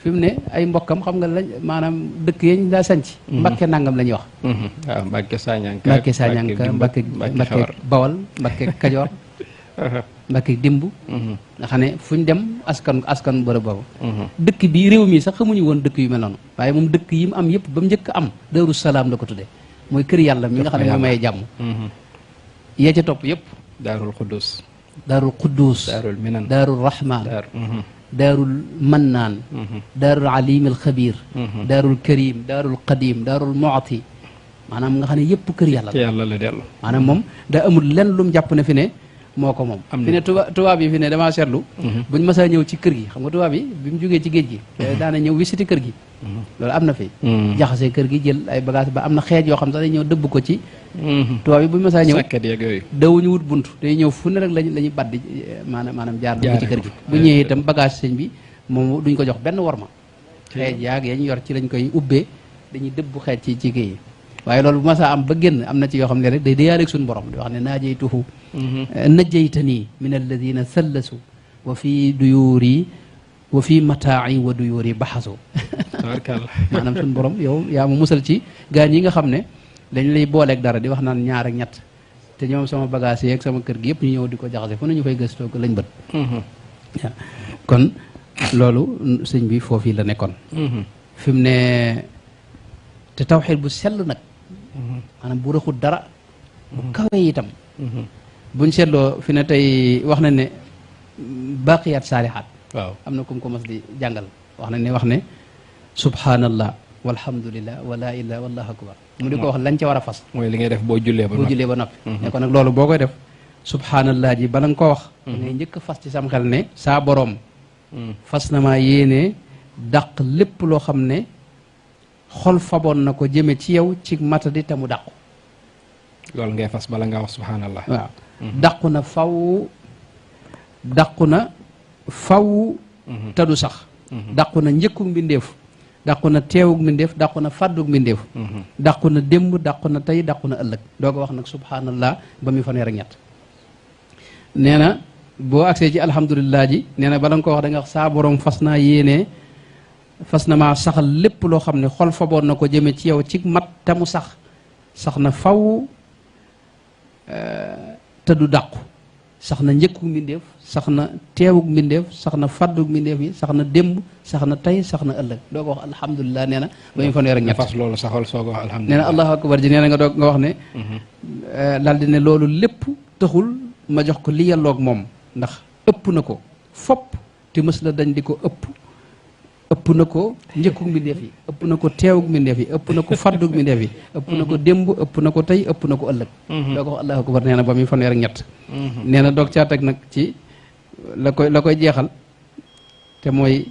fi mu ne ay mbokkam xam nga lañ maanaam dëkk yañ daa sanc mbakke nangam la ñuy wax waaw Mbàkke Sañanka Mbàkke Bawal Mbàkke Kajoor Mbàkke Dimb nga xam ne fu ñu dem askan bërëb boobu dëkk bi réew mi sax xamuñu woon dëkk yu mel noonu waaye moom dëkk yi mu am yëpp ba mu njëkk am Daaru Salaam la ko tuddee mooy kër yàlla mi nga xam ne mooy maye jàmm yee ca topp yëpp Daarul Xuddus Daarul Minan Daarul Rahman daarul mannaan daarul alim al xabir daarul karim daarul qadim daarul mu'ti maanaam nga xam ne yëpp kër yàlla la dellu maanaam moom daa amul lenn lu mu jàpp ne fi ne moo ko moom fi ne tubaab yi fi ne damaa seetlu buñ mësaa ñëw ci kër gi xam nga tubaab yi bi mu jógee ci géej gi daana ñëw visité kër gi loolu am na fi jaxase kër gi jël ay bagage ba am na xeej yoo xam sax day ñëw dëbb ko ci tubaab yi buñ mësaa ñëw dawuñu wut bunt day ñëw fu ne rek la ñuy baddi maanaam jaar dugg ci kër gi bu ñëwee itam bagage sëñ bi moom duñ ko jox benn worma xeej yaag yañ yor ci lañ koy ubbee dañuy dëbb xeej ci kii yi waaye loolu bu mësaa am ba génn am na ci yoo xam ne rek day déyaaleeg suñu borom di wax ne naajaytuhu najjaytanii min alladina sallasu wa fi duyuuri wa fi mataa'i wa duyuuri baxasu maanaam suñu borom yow yaa ma musal ci gaañ yi nga xam ne dañ lay booleeg dara di wax naan ñaar ak ñett te ñoom sama bagage yeeg sama kër gi yëpp ñu ñëw di ko jaxase fu nañu fay gëstoo ko lañ bët kon loolu sëñ bi foofu la nekkoon fi mu ne te tawxiid bu sell nag maanaam bu raxul dara bu kawe itam buñ seetloo fi ne tey wax na ne baqiyaat saalihaat waaw am na kum ko mas di jàngal wax ne subhanallah walhamdulillah wa la ilaha wallahu akbar mu di ko wax lañ ca war a fas mooy li ngay def boo jullee ba noppi ne ko nag loolu boo koy def subhanallah ji bala nga ko wax ngay njëkk fas ci sam xel ne saa boroom fas na maa yéene dàq lépp loo xam ne xol faboon na ko jëme ci yow ci matadi te mu dàqu loolu ngay fas bala nga wax subhanallah waaw dàqu na faw te du sax dàqu na njëkkug mbindeef dàqu na teewug mbindeef dàqu na fàddug mbindeef dàqu na démb dàqu na tey dàqu na ëllëg doo ko wax nag subhanallah ba muy fanweer ak ñett nee na boo agsee ci alhamdulillah ji nee na bala nga ko wax da nga wax saa borom fas naa yéene fas na maa saxal lépp loo xam ne xol faboon na ko jëme ci yow ci mat te mu sax na faw te du dàqu sax na njëkkug mbindeef sax na teewug mbindeef sax na fàddug mbindeef yi sax na démb sax na tey sax na ëllëg doo ko wax alhamdulilah nee na ba ñu fanweer ak ñett fas loolu saxal soo ko wax alhamdulilah nee na allahu akbar ji nee na nga doog nga wax ne daal di ne loolu lépp taxul ma jox ko li yelloog moom ndax ëpp na ko fopp te mës la dañ di ko ëpp na ko njëkkug mbindeef yi ëpp na ko teewug mbindeef yi ëpp na ko faddug mbindeef yi ëpp na ko démb ëpp na ko tey ëpp na ko ëllëg doo ko wax allahu akbar nee na ba muy fanweer ak ñett nee na doog caa teg nag ci la koy jeexal te mooy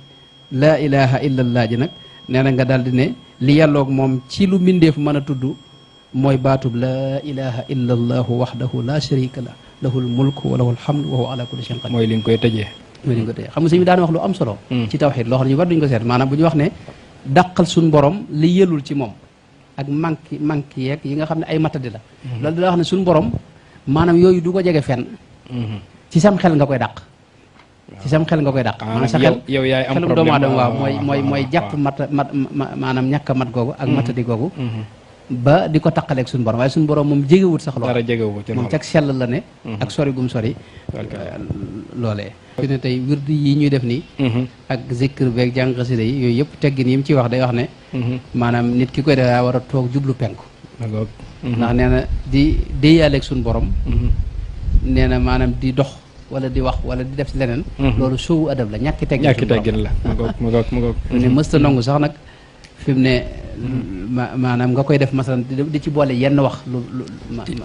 laa ilaha illallah ji nag nee na nga daal di ne li yàlloog moom ci lu mbindeef mën a tudd mooy baatub laa ilaha illallahu waxdahu la sharika lah lahul mulk wa lahul hamdu wa huwa ala kulli shay'in qadir mooy li nga koy tëjee xam nga sëñ bi daan wax lu am solo ci tawxiid loo xam ne ñu war duñu ko seet maanaam bu ñu wax ne dàqal suñ borom li yëlul ci moom ak manki yeeg yi nga xam ne ay matadi la loolu da wax ne suñ borom maanaam yooyu du ko jege fenn ci sam xel nga koy dàq ci sam xel nga koy dàq maanaam sa xel yow yaay am xelum doomu aadama waaw mooy jàpp maanaam ñàkk a mat googu ak matadi googu ba di ko taqaleeg suñu borom waaye suñu borom moom jegewut sax lool dara jegewu ci moom cag sell la ne ak sori gum sori loolee fi ne tey wirdu yi ñuy def nii ak zikr beeg jàng xasida yi yooyu yëpp teggin yi mu ci wax day wax ne maanaam nit ki koy def daa war a toog jublu penku ndax nee na di déyaaleeg suñu borom nee na maanaam di dox wala di wax wala di def si leneen loolu soowu adab la ñàkki teggin la ma goog ne mësta nangu sax nag fi mu ne maanaam nga koy def masalan di ci boole yenn wax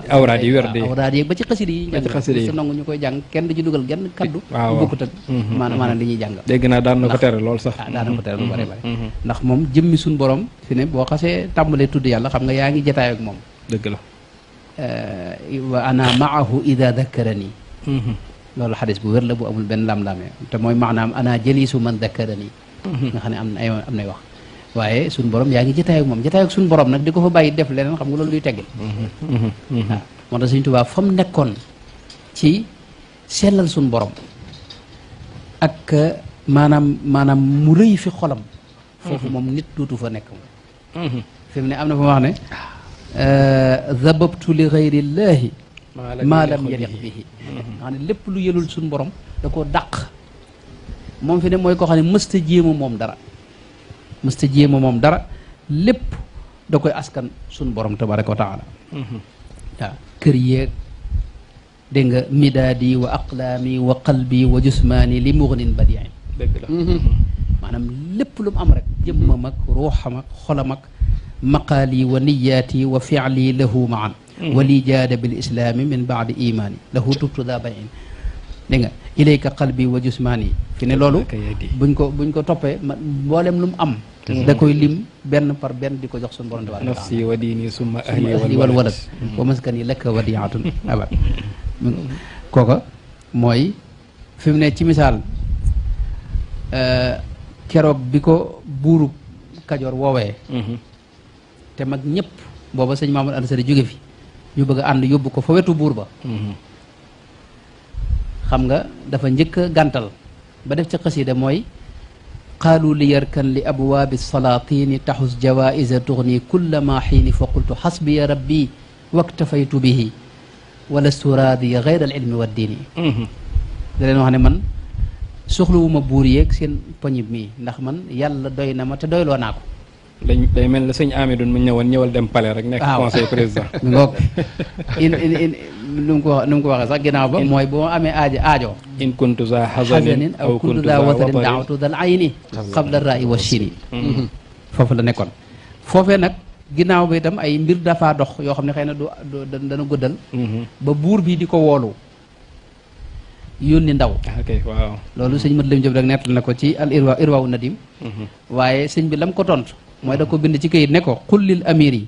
awraad yi wér de awraad yi ba ci xasida yi sa nangu ñu koy jàng kenn du ci dugal genn kaddu bu bokkut ak maanaam li ñuy jàng dégg naa daan na ko tere lool sax daan na ko tere lu bari bari ndax moom jëmmi suñ borom fi ne boo xasee tàmbalee tudd yàlla xam nga yaa ngi jataay ak moom dëgg la wa ana maahu ida dakkarani loolu xadis bu wér la bu amul benn lam-lamee te mooy maanaam ana jëlisu man dakkarani nga xam ne am nay wax waaye suñ borom yaa ngi jataay ak moom jataay ak suñ borom nag di ko fa bàyyi def leneen xam nga loolu luy teggin waaw moo tax Sëñ Tuubaa fa mu nekkoon ci sellal suñ borom ak maanaam mu rëy fi xolam foofu moom nit duutu fa nekk moom fi mu ne am na fa wax ne zababtu li gayrillahi maa lam yaliq bihi nga xam ne lépp lu yelul suñ borom da koo dàq moom fi ne mooy koo xam ne mësta jéema moom dara lépp da koy askan suñ borom tabaraka wa taala waaw kër yeeg dégg nga midaadi wa aqlaami wa qalbi wa jusmaani li mugnin badiin dëgg la maanaam lépp lu mu am rek jëmmam ak ruuxam ak xolam ak maqaali wa niyaati wa fiali lahu maan wa li jaada bil islaami min baadi imaani lahu tubtu daa bayin dégg nga ilayka qalbi wa jusmaani fi ne loolu buñ ko toppee mboolem lu mu am da koy lim benn par benn di ko jox suñu borom tabaaraka nafsi wa diini summa ahli wal walad wa maskani laka wadiatun abad kooka mooy fi mu ne ci misaal keroog bi ko buuru Kajoor woowee te mag ñëpp booba sëñ Mamadou Anta Sali jóge fi ñu bëgg a ànd yóbbu ko fa wetu buur ba xam nga dafa njëkk a gàntal ba def ci xasida mooy qaalu li yarkan li abwaabi salaatini taxus jawaisa tugni kulla ma xiini fa qultu xasbiya rabbi waktafaytu bihi walastu raadiya gayra al ilmi wa diini da leen wax ne man soxlawuma buur yeeg seen poñib mii ndax man yàlla doy na ma te doyloo naa ko day mel ne sëñ Amidou mu ñëwal dem palais rek nekk conseil président mi ngoog nu mu ko waxee sax ginnaaw ba mooy boo amee aajo in kuntu za hazanin aw kuntu za watarin daawatu dal ayni qabla ra'i wa shini foofu la nekkoon foofee nag ginnaaw ba itam ay mbir dafa dox yoo xam ne xëy na du dana guddal ba buur bi di ko woolu yónni ndaw waaw loolu sëñ mat lam jëm rek nettal na ko ci al irwaawu nadim waaye sëñ bi lam ko tontu mooy da ko bind ci këyit ne ko qul lil amiri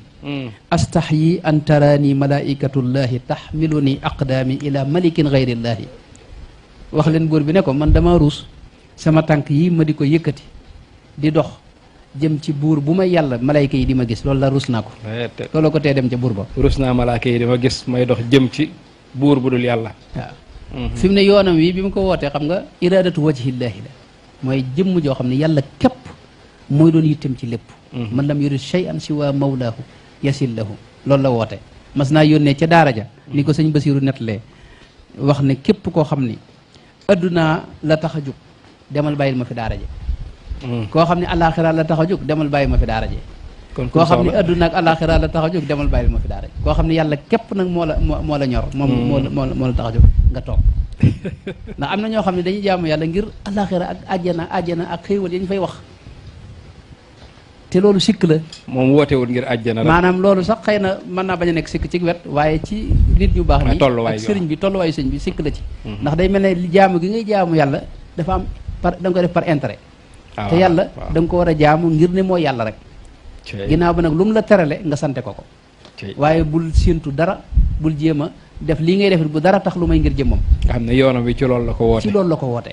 astaxyi an taraani malaikatullahi taxmiluni aqdaami ila malikin gayrillahi wax leen buur bi ne ko man dama ruus sama tànk yi ma di ko yëkkati di dox jëm ci buur bu ma yàlla malayka yi di ma gis loolu la ruus naa ko loolu ko tee dem ca buur ba ruus naa malayka yi di ma gis may dox jëm ci buur bu dul yàlla waaw fi mu ne yoonam wi bi mu ko wootee xam nga iradatu wajhillaahi la mooy jëmm joo xam ne yàlla képp mooy doon yittem ci lépp man lam yurid shay'an siwa mawlaahu yasil lahu loolu la woote mas naa yónnee ca daara ja ni ko sëñ Basiiru nettalee wax ne képp koo xam ni addunaa la tax a jóg demal bàyyil ma fi daara ji koo xam ne alaxira la tax a jóg demal bàyyil ma fi daara ji koo xam ne adduna ak alaxira la tax a jóg demal bàyyil ma fi daara ji koo xam ne yàlla képp nag moo la ñor moom moo la tax a jóg nga toog ndax am na ñoo xam ne dañuy jaamu yàlla ngir alaxira ak àjjana ak xéewal yañ fay wax te loolu sikk la moom wootewul ngir àjjana rek maanaam loolu sax xëy na mën naa bañ a nekk sikk ci wet waaye ci nit ñu baax ñi ak sëriñ bi tolluwaayu sëriñ bi sikk la ci ndax day mel ne jaamu gi ngay jaamu yàlla dafa am par da nga koy def par intérêt te yàlla da nga ko war a jaamu ngir ne mooy yàlla rek ginnaaw ba nag lu mu la terale nga sante ko waaye bul séentu dara bul jéem a def lii ngay def bu dara tax lu may ngir jëmmam nga xam ne yoonam bi ci loolu la ko woote ci loolu la ko woote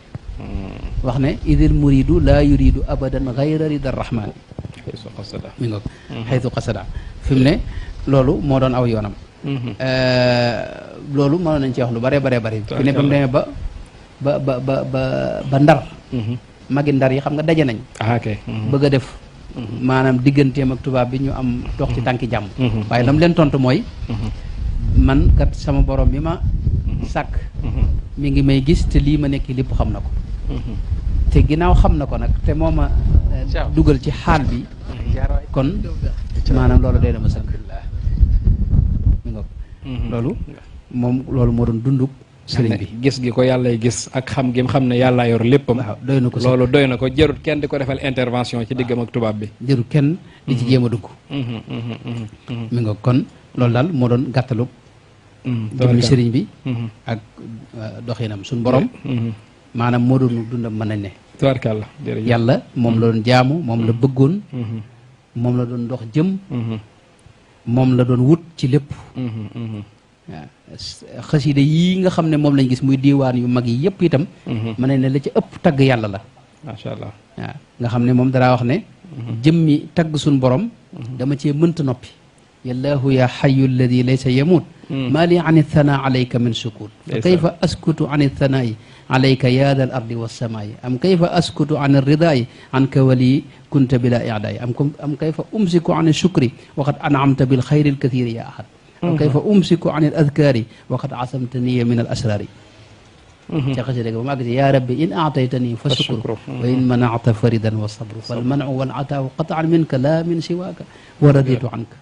wax ne idil muridu laa yuridu abadan gayra rida rahmani mi nga xaytu qasada fi mu ne loolu moo doon aw yoonam loolu mënoon nañ ci wax lu bare bare bari fi ne ba mu demee ba ndar magi ndar yi xam nga daje nañ bëgg a def maanaam digganteem ak tubaab bi ñu am dox ci tànki jàmm waaye lam leen tontu mooy man kat sama borom mi ma sàkk mi ngi may gis te lii ma nekk lépp xam na ko te ginnaaw xam na ko nag te moo ma dugal ci xaal bi kon maanaam loolu doy na ma sëkk mi nga loolu moom loolu moo doon dunduk sëriñ bi gis gi ko yàllay gis ak xam gi xam ne yàllaa yor léppam. waaw doy na ko loolu doy na ko jarut kenn di ko defal intervention ci diggam ak tubaab bi. jarut kenn di ci jéem a dugg. mi nga kon loolu daal moo doon gàttalu jëmmi sëriñ bi ak doxinam suñ borom maanaam moo doon dundam mën nañ ne tubaarkàlla jërëjëf yàlla moom la doon jaamu moom la bëggoon moom la doon dox jëm moom la doon wut ci lépp waaw xasida yii nga xam ne moom lañ gis muy diiwaan yu mag yi yëpp itam mën nañ ne la ci ëpp tagg yàlla la macha allah waaw nga xam ne moom daraa wax ne jëmmi tagg suñ borom dama cee mënta noppi yallaahu ya xayu alladi laysa yamut maa li an ithana alayka min sukut fa kayfa askutu an ithanaayi alayka ya dal ardi wassamaayi am kayfa askutu an irridaayi anka wali kunta bila i'daayi am kayfa umsiku an shukri waqad an'amta bil xayri alkathiri ya ahad am kayfa umsiku an al adkaari waqad asamtaniya min al asraari ca xasida ba mu àgg ci yaa rabbi in aataytani fa shukru wa in manacta faridan wa sabru fal manu wal ataawu qataan minka la min siwaaka wa raditu anka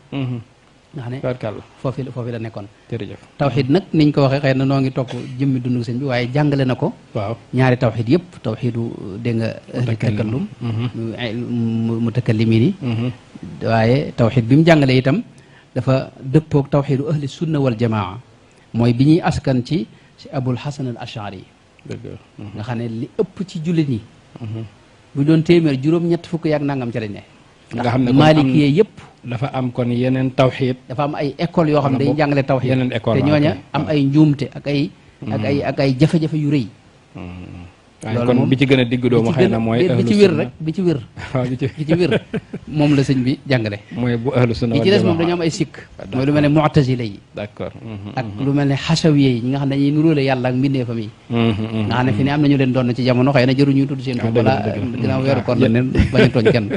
nga xam ne foofu la nekkoon jërëjëf tawxid nag niñ ko waxee xëy na noo ngi topp jëmmi dundu sëñ bi waaye jàngale na ko waaw ñaari tawxid yëpp tawxidu dégg nga ahli takallum mutakallimin yi waaye tawxid bi mu jàngale itam dafa dëppoog tawxidu ahli sunna wal jamaa mooy bi ñuy askan ci abul hasan al ashari nga xam ne li ëpp ci jullit ñi bu doon téeméer juróom-ñett fukk yaak nangam ca lañ ne nga xam ne maaliki yëpp dafa am kon yeneen tawxiid dafa am ay école yoo xam ne dañuy jàngale tawxiid yeneen école te ñooña am ay njuumte ak ay jafe-jafe yu rëy loolu kon bi ci gën a digg doomu xëy na mooy bi ci wér rek bi ci wér bi ci wér moom la sëñ bi jàngale mooy bu ahlu sunna yi ci des moom dañoo am ay sikk mooy lu mel ne mu'tazila yi d'accord ak lu mel ne xasawiye yi ñi nga xam ne dañuy nuróole yàlla ak mbindeefam yi nga xam ne fi ne am nañu leen doon ci jamono xëy na jëruñu tudd seen tur wala ginnaaw weeru koor la bañ a tooñ kenn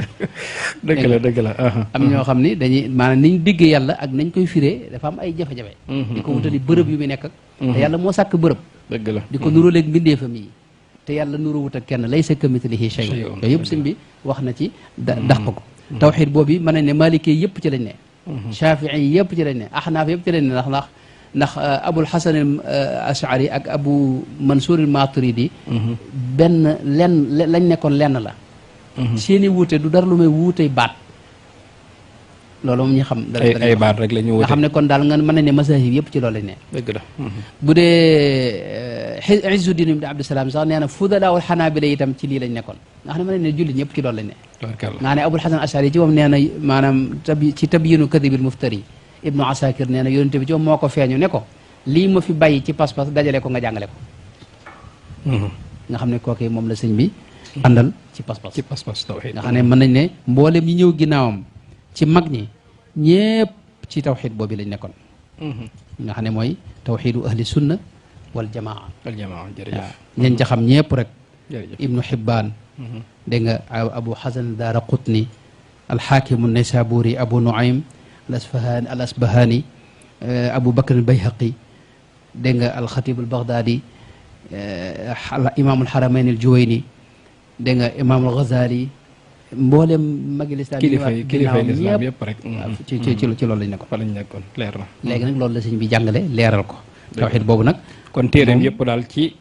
dëgg la am ñoo xam ni dañuy maanaam niñ diggee yàlla ak nañ koy firee dafa am ay jafe-jafe di ko wutali bërëb yu muy nekk ak te yàlla moo sàkk bërëb dëgg la di ko nuróoleeg mbindeefam yi te yàlla nuru wut ak kenn laysa kamithlihi shay'un yooyu yëpp sëñ bi wax na ci dàq ko tawxiid boobu mën nañ ne maalikee yëpp ci lañ ne shafii yi yëpp ci lañ ne ahnaaf yëpp ci lañ ne ndax abul hasan al ashari ak abu mansour al maturidi benn lenn lañ nekkoon lenn la seeni wuute du dara lu may wuutey baat loolu moom ñu xam ay baat rek la ñu wuute nga xam ne kon daal nga mën nañ ne masahib yëpp ci loolu lañ ne dëgg la bu dee Izzuddin ibn Abdusalaam sax nee na fudalaa wal xanaabila itam ci lii lañ nekkoon nga xam ne mën nañ ne jullit ñëpp ci loolu lañ ne nga ne abul hasan ashari ci moom nee na maanaam ci tabyinu kadibil muftari ibnu asakir nee na yonente bi ci moom moo ko feeñu ne ko lii ma fi bàyyi ci pas-pas dajale ko nga jàngale ko nga xam ne kooku moom la sëñ bi àndal ci pas-pas tawxiid nga xam ne mën nañ ne mboolem ñi ñëw ginnaawam ci mag ñi ñépp ci tawxiid boobu lañ nekkoon nga xam ne mooy tawxiidu ahli sunna wal jamaa jërëjëf ñañ ca xam ñépp rek jërëjëf ibnu Hibbaan dégg nga abu Hasan daara qutni alxaakimu naysaburi abu Nuaym al asbahani abu Bakr al Bayhaqi dégg nga alxatib al Baghdadi imaamul Haramayn al Juwayni dégg nga imaamul Ghazali mboolem magi lislaam kilifa lislaam yëpp rek ci loolu lañ nekkoon fa lañ nekkoon leer na léegi nag loolu la sëñ bi jàngale leeral ko tawxiid boobu nag kon téeréem yëpp daal ci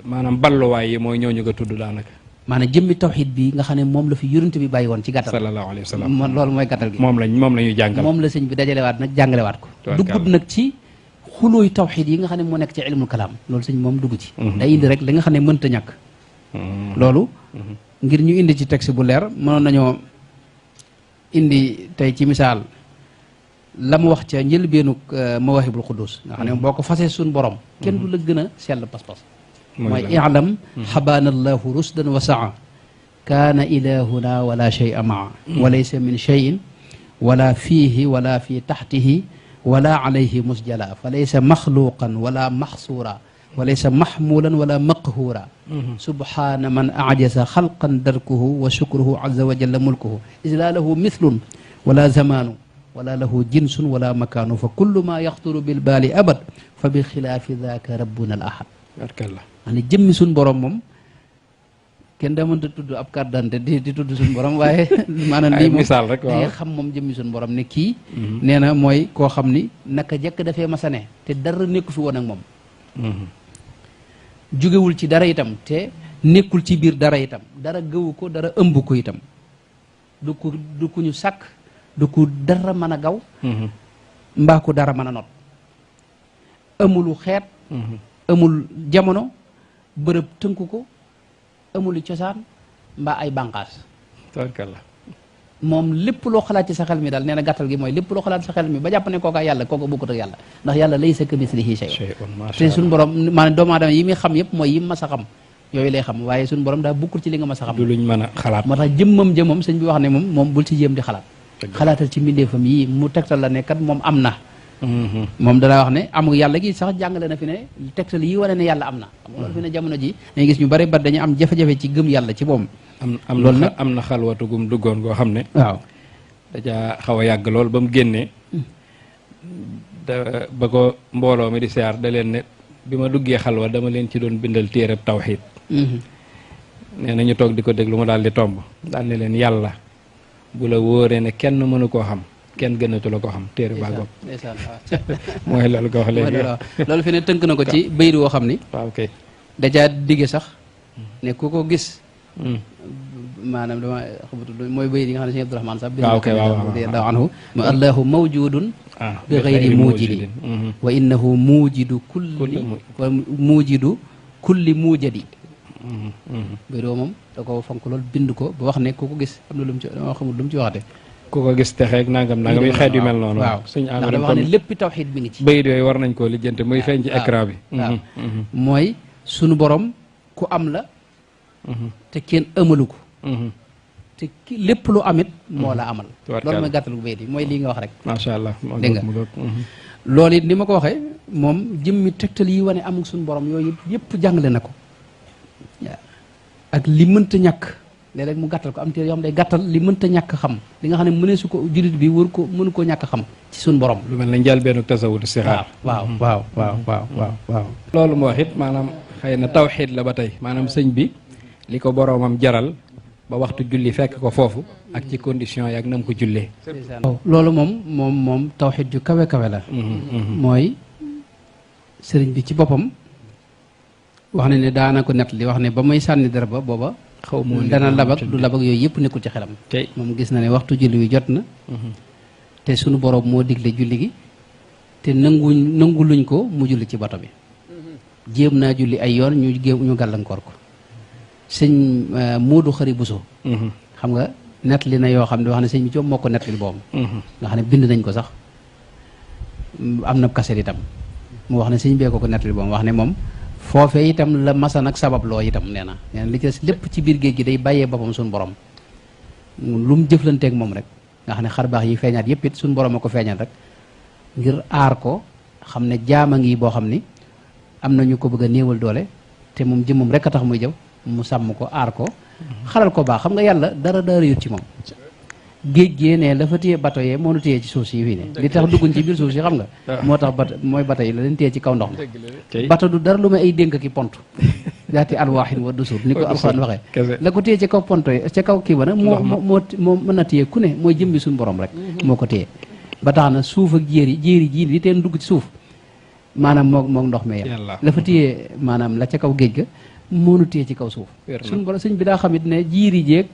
maanaam balluwaay yi mooy ñooñu nga tudd daanaka maanaam jëmmi tawxiid bi nga xam ne moom la fi yonent bi bàyyi woon ci gàttal sallallahu alayhi wa sallam loolu mooy gàttal gi moom la ñuy jàngal moom la sëñ bi dajalewaat nag jàngalewaat ko duggut nag ci xulóoy tawxiid yi nga xam ne moo nekk ci ilmul kalaam loolu sëñ moom dugg ci day indi rek li nga xam ne mënta ñàkk loolu ngir ñu indi ci texte bu leer mënoon nañoo indi tey ci misaal la mu wax ca njëlbeenu mawahibul quddus nga xam ne boo ko fasee suñ borom kenn du la gën a sell pas-pas mooy i'lam xabaana allahu rusdan wa saa kaana ilahuna wala shay'a maa wa laysa min shayin wala fiihi wala fi taxtihi wala alayhi musjala fa laysa maxluqan wala maxsuura wa laysa maxmulan wala maqhuura subhaana man ajasa xalqan darkuhu wa shukruhu azza wa jalla mulkuhu is laa lahu mithlun wala zamaanu wala lahu jinsun wala makaanu fa kullu ma yaxturu bil baali abad fa bi xilaafi daaka rabbuna al ahad ne jëmmi suñ borom moom kenn daa mënta tudd ab carte d'identité di tudd suñ borom waaye maanaam lii moom misaal rek waaw xam moom jëmmi suñ borom ne kii nee na mooy koo xam ni naka jekk dafee masane te dara nekku fi woon ak moom jugewul ci dara itam te nekkul ci biir dara itam dara gëwu ko dara ëmb ko itam du ku ñu sàkk du ku dara mën a gaw mbaa ku dara mën a not amulu xeet amul jamono bërëb tënku ko amulu cosaan mbaa ay bànqaas tabarkalla moom lépp loo xalaat ci sa xel mi daal nee na gàttal gi mooy lépp loo xalaat sa xel mi ba jàpp ne kooka yàlla kooka bokkut ak yàlla ndax yàlla laysa kamislihi shay'un te suñu borom maanaam doomu aadama yi muy xam yëpp mooy yi mas a xam yooyu lay xam waaye suñu borom daa bukkul ci li nga mas a xam du luñ mën a xalaat moo tax jëmmam sëñ bi wax ne moom bul ci jéem di xalaat xalaatal ci mbindeefam yi mu tegtal la ne kat moom am na moom danaa wax ne amul yàlla gi sax jàngale na fi ne tegtal yi wane ne yàlla am na xam nga loolu fi ne jamono ji dañuy gis ñu bari ba dañu am jafe-jafe ci gëm yàlla ci moom loolu nag am na xalwatu gum duggoon goo xam ne waaw dajaa xaw a yàgg lool ba mu génnee ba ko mbooloo mi di siyaar da leen ne bi ma duggee xalwa dama leen ci doon bindal téereb tawxiid nee na ñu toog di ko déglu mu daal di tomb daal ne leen yàlla bu la wóoree ne kenn mënu koo xam kenn gënatu la ko xam téere baa goog mooy loolu ko wax léegi loolu fi ne tënk na ko ci bayit woo xam ni waaw kay dajaa digge sax ne ku ko gis maanaam dama xamatu mooy bayit yi nga xam ne sëñ Abdourahmane sax radiyallahu anhu ma allahu mawjudun bi ghayri mujidi wa innahu mujidu kulli mujadi bayit woo moom da ko fonk loolu bind ko ba wax ne ku ko gis am na lu mu ci dama xamul lu mu ci waxate ku ko gis texeeg nangam yu xeet yu mel noonu waaw suñ ndax dafa wax ne lépp tawxiid bi ngi ci bayit yooyu war nañ koo lijjante muy feeñ ci écran bi waaw mooy sunu borom ku am la te kenn amalu ko te lépp lu amit moo la amal loolu mooy gàttal gu bayit yi mooy lii nga wax rek macha allah dégg nga loolu it ni ma ko waxee moom jëmmi tegtal yi wane amul suñu borom yooyu yëpp jàngale na ko waaw ak li mënta ñàkk léeg-léeg mu gàttal ko am téere yoo xam day gàttal li mënta ñàkk xam li nga xam ne mënee su ko jullit bi mënu koo ñàkk xam ci suñu borom lu mel ne njëlbeenu tasawudu sixaar waaw loolu mu wax it maanaam xëy na tawxiid la ba tey maanaam sëñ bi li ko boroomam jaral ba waxtu julli fekk ko foofu ak ci condition yi ak nam ko jullee loolu moom tawxiid ju kawe kawe la mooy sëriñ bi ci boppam wax ne daana ko nett li wax ne ba may sànni dara ba booba xaw ma dana labak du labak yooyu yëpp nekkul ci xelam moom gis na ne waxtu julli wi jot na te sunu borom moo digle julli gi te nanguluñ ko mu julli ci bato bi jéem naa julli ay yoon ñu gàllankoor ko sëñ Moodu Xari Buso xam nga nett li na yoo xam ne wax ne sëñ bi ci moo ko nett li boobu nga xam ne bind nañ ko sax am na kaset itam mu wax ne sëñ bee ko nett li boobu wax ne moom foofee itam la masan ak sabab loo itam nee na li ci des lépp ci biir géej gi day bàyyee boppam suñu borom lu mu jëflanteeg moom rek nga xam ne xar baax yi feeñaat yëpp it suñu borom a ko feeñaat rek ngir aar ko xam ne jaama ngi boo xam ni am na ñu ko bëgg a néewal doole te moom jëmmam rek a tax muy jëf mu sàmm ko aar ko xalal ko baax xam nga yàlla dara yut ci moom géej gee ne dafa téye bato yee moo nu téye ci suuf si fii ne li tax dugguñ ci biir suuf si xam nga moo tax mooy bato yi la leen téye ci kaw ndox mi bato du dara lu may ay dénk ki pont daati alwaaxin wa dusur ni ko alxuraan waxee la ko téye ci kaw pont yi ca kaw kii ba nag moo mën na téye ku ne mooy jëmbi suñu borom rek moo ko téye ba tax na suuf ak jéeri ji li teen dugg ci suuf maanaam moom ndox mi yem la fa téye maanaam la ca kaw géej ga moo nu téye ci kaw suuf suñu borom sëñ bi daa xamit ne jiiri jéeg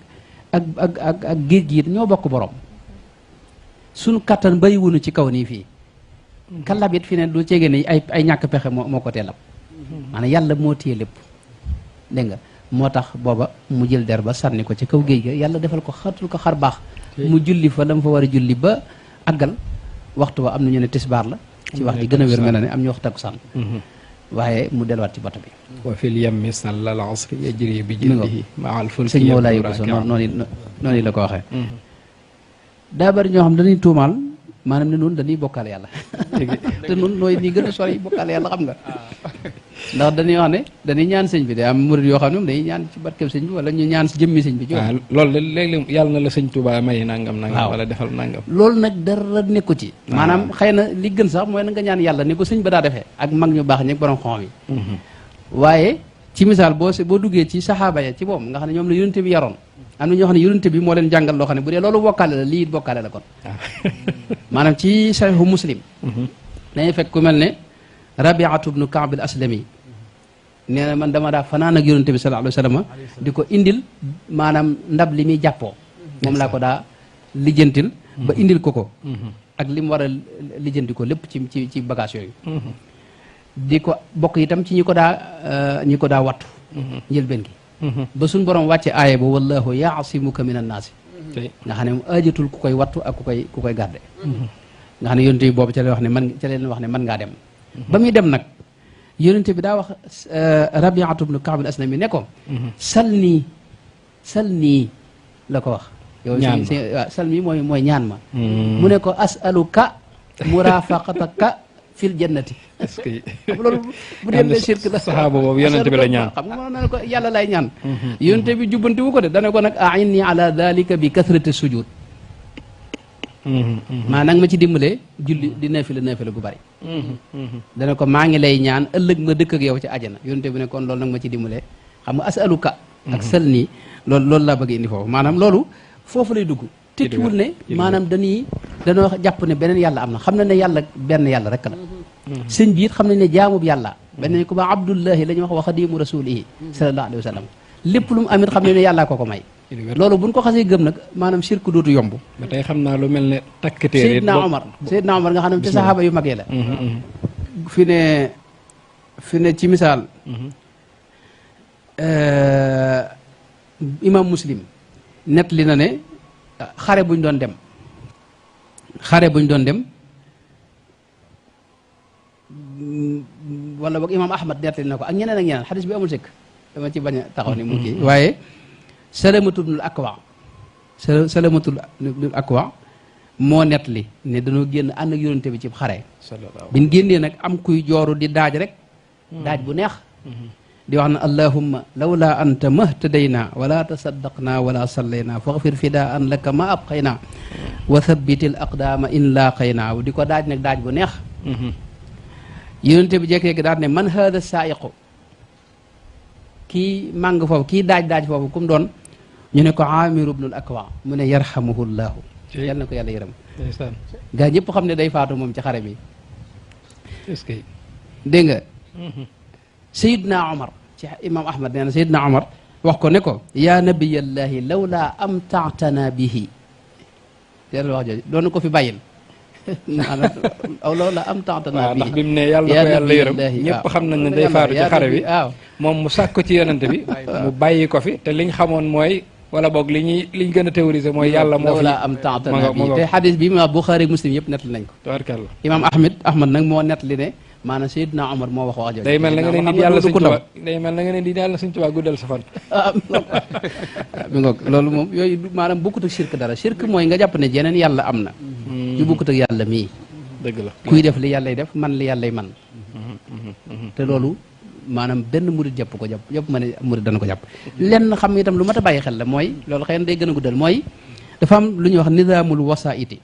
ak géej gi ñoo bokk borom suñu kattan bariwunu ci kaw nii fii kalabit fi ne du ceegee ne ay ñàkk pexe moo ko tee lab maanaam yàlla moo téye lépp dégg nga moo tax booba mu jël der ba sànni ko ci kaw géej ga yàlla defal ko xatul ko xar baax mu julli fa dama fa war a julli ba àggal waxtu wa am na ñu ne tisbaar la ci wax ji gën a wér mel na ne am ñu wax takkusaan waaye mu delluwaat ci bato bi wa fil yammi sallal asri yajri bi jildihi ma'al fulki sëñ moo laay boso noonu la ko waxee daa bari ñoo xam dañuy tuumaal maanaam ne noonu dañuy bokkaal yàlla te noonu nooy nii gën a sori bokkaal yàlla xam nga ndax dañuy wax ne dañuy ñaan sëñ bi day am murid yoo xam ne moom dañuy ñaan ci barkeb sëñ bi wala ñu ñaan si jëmmi sëñ bi ci loolu de léeg-léeg yàlla na la sëñ Tuubaa may nangam wala defal nangam loolu nag dara nekku ci maanaam xëy na li gën sax mooy na nga ñaan yàlla ni ko sëñ ba daa defee ak mag ñu baax ñi ak borom xom yi waaye ci misaal boo duggee ci saxaaba ya ci boobu nga xam ne ñoom la yonente bi yaroon am na ñoo xam ne yonente bi moo leen jàngal loo xam ne bu dee loolu bokkaale la lii it bokkaale la kon maanaam ci saxiixu muslim dañuy fekk ku mel ne rabiatu bnu kaab al aslami nee na man dama daa fanaan ak yonente bi sallallahu alayhi wa sallam di ko indil maanaam ndab li muy jàppoo moom laa ko daa lijjantil ba indil ko ak li mu war a lijjanti ko lépp ci bagage yooyu di ko bokk itam ci ñi ko daa wattu njëlbeen gi ba suñ borom wàcce aaya ba wallahu yaasimuka min annaasi nga xam ne mu aajatul ku koy wattu ak ku koy garde nga xam ne yonente bi boobu ca leen wax ne man ngaa dem ba muy dem nag yonente bi daa wax Rabiatu bnu Kaab al-Aslami ne ko sal nii la ko wax yow sal nii mooy ñaan ma mu ne ko asaluka murafaqataka fil jannati est-ce que loolu bu dee shirk la saxaaba boobu yonente bi la ñaan xam nga moo ne ko yàlla lay ñaan yonente bi jubbanti wu ko de dana ko nag a'inni ala dhalika bi kathrati sujud maa nag ma ci dimbalee julli di naafila gu bari dana ko maa ngi lay ñaan ëllëg ma dëkk ak yow ci àjjana yonente bi ne kon loolu nag ma ci dimbalee xam nga asaluka ak sal nii loolu laa bëgg indi foofu maanaam loolu foofu lay dugg tekkiwul ne maanaam dañoo jàpp ne beneen yàlla am na xam na ne yàlla benn yàlla rek la sëñ bi it xam nañ ne jaamub yàlla benn ko ba abdullahi la ñuy wax wa xadimu rasulihi sallallahu alayhi wa sallam lépp lu mu amit xam ne yàllaa ko may loolu buñ ko xasee gëm nag maanaam shirk dootu yomb ba tey xam naa lu mel ne takk téere Seydina Omar nga xam ne ci saxaaba yu mag yi la fi ne ci misaal imam Muslim net li na ne xare buñ doon dem wala boog imam Ahmad nettali na ko ak ñeneen ak ñeneen xadis bi amul sëkk dama ci bañ a taxaw ni mu kii waaye salamatul akwa moo nettali ne dañoo génn ànd ak yonente bi ci xare biñ génnee nag am kuy jooru di daaj rek daaj bu neex di wax na allahumma lawla anta mahtadayna wala tasaddaqna wala sallayna faghfir fidaan laka ma abqayna wa thabbitil aqdama in laqayna di ko daaj nag daaj bu neex yonente bi jekkee daal ne man hada saayiqu kii màng foofu kii daaj foofu kum doon ñu ne ko Aamiru bnul Akwa mu ne yarhamuhullahu yal na ko yàlla yërëm gaa ñëpp xam ne day faatu moom ci xare bi est-ce que dégg nga Seydina Omar ci imam Ahmad nee na Seydina Omar wax ko ne ko yaa nabiyallahi lawla amtaatana bihi yàlla wax jooju doon ko fi bàyyil aw lawla amtaatana bihi ndax bi mu ne yàlla na ko yàlla yërëm ñëpp xam nañ ne day faatu ci xare bi waaw moom mu sàkk ko ci yonente bi mu bàyyi ko fi te liñ xamoon mooy wala boog liñ gën a théoriser mooy yàlla moo fi lawla amtaatana bihi te xadis bi ma Buxaari Muslim yëpp nettali nañ ko tabaarkalla imam Ahmad nag moo nettali ne maanaam Seydina Omar moo wax jooju day mel na nga ne nit yàlla suñ tubaab day mel na nga ne nit yàlla suñ tubaab guddal sa fan mi ngoog loolu moom yooyu maanaam bokkut ak shirk dara shirk mooy nga jàpp ne jeneen yàlla am na yu bokkut ak yàlla mii dëgg la kuy def li yàllay def man li yàllay man te loolu maanaam benn murid jàpp ma ne murid dana ko jàpp lenn xam itam lu mat a bàyyi xel la mooy loolu xëy na day gën a guddal mooy dafa am lu ñuy wax nizaamul wasaiti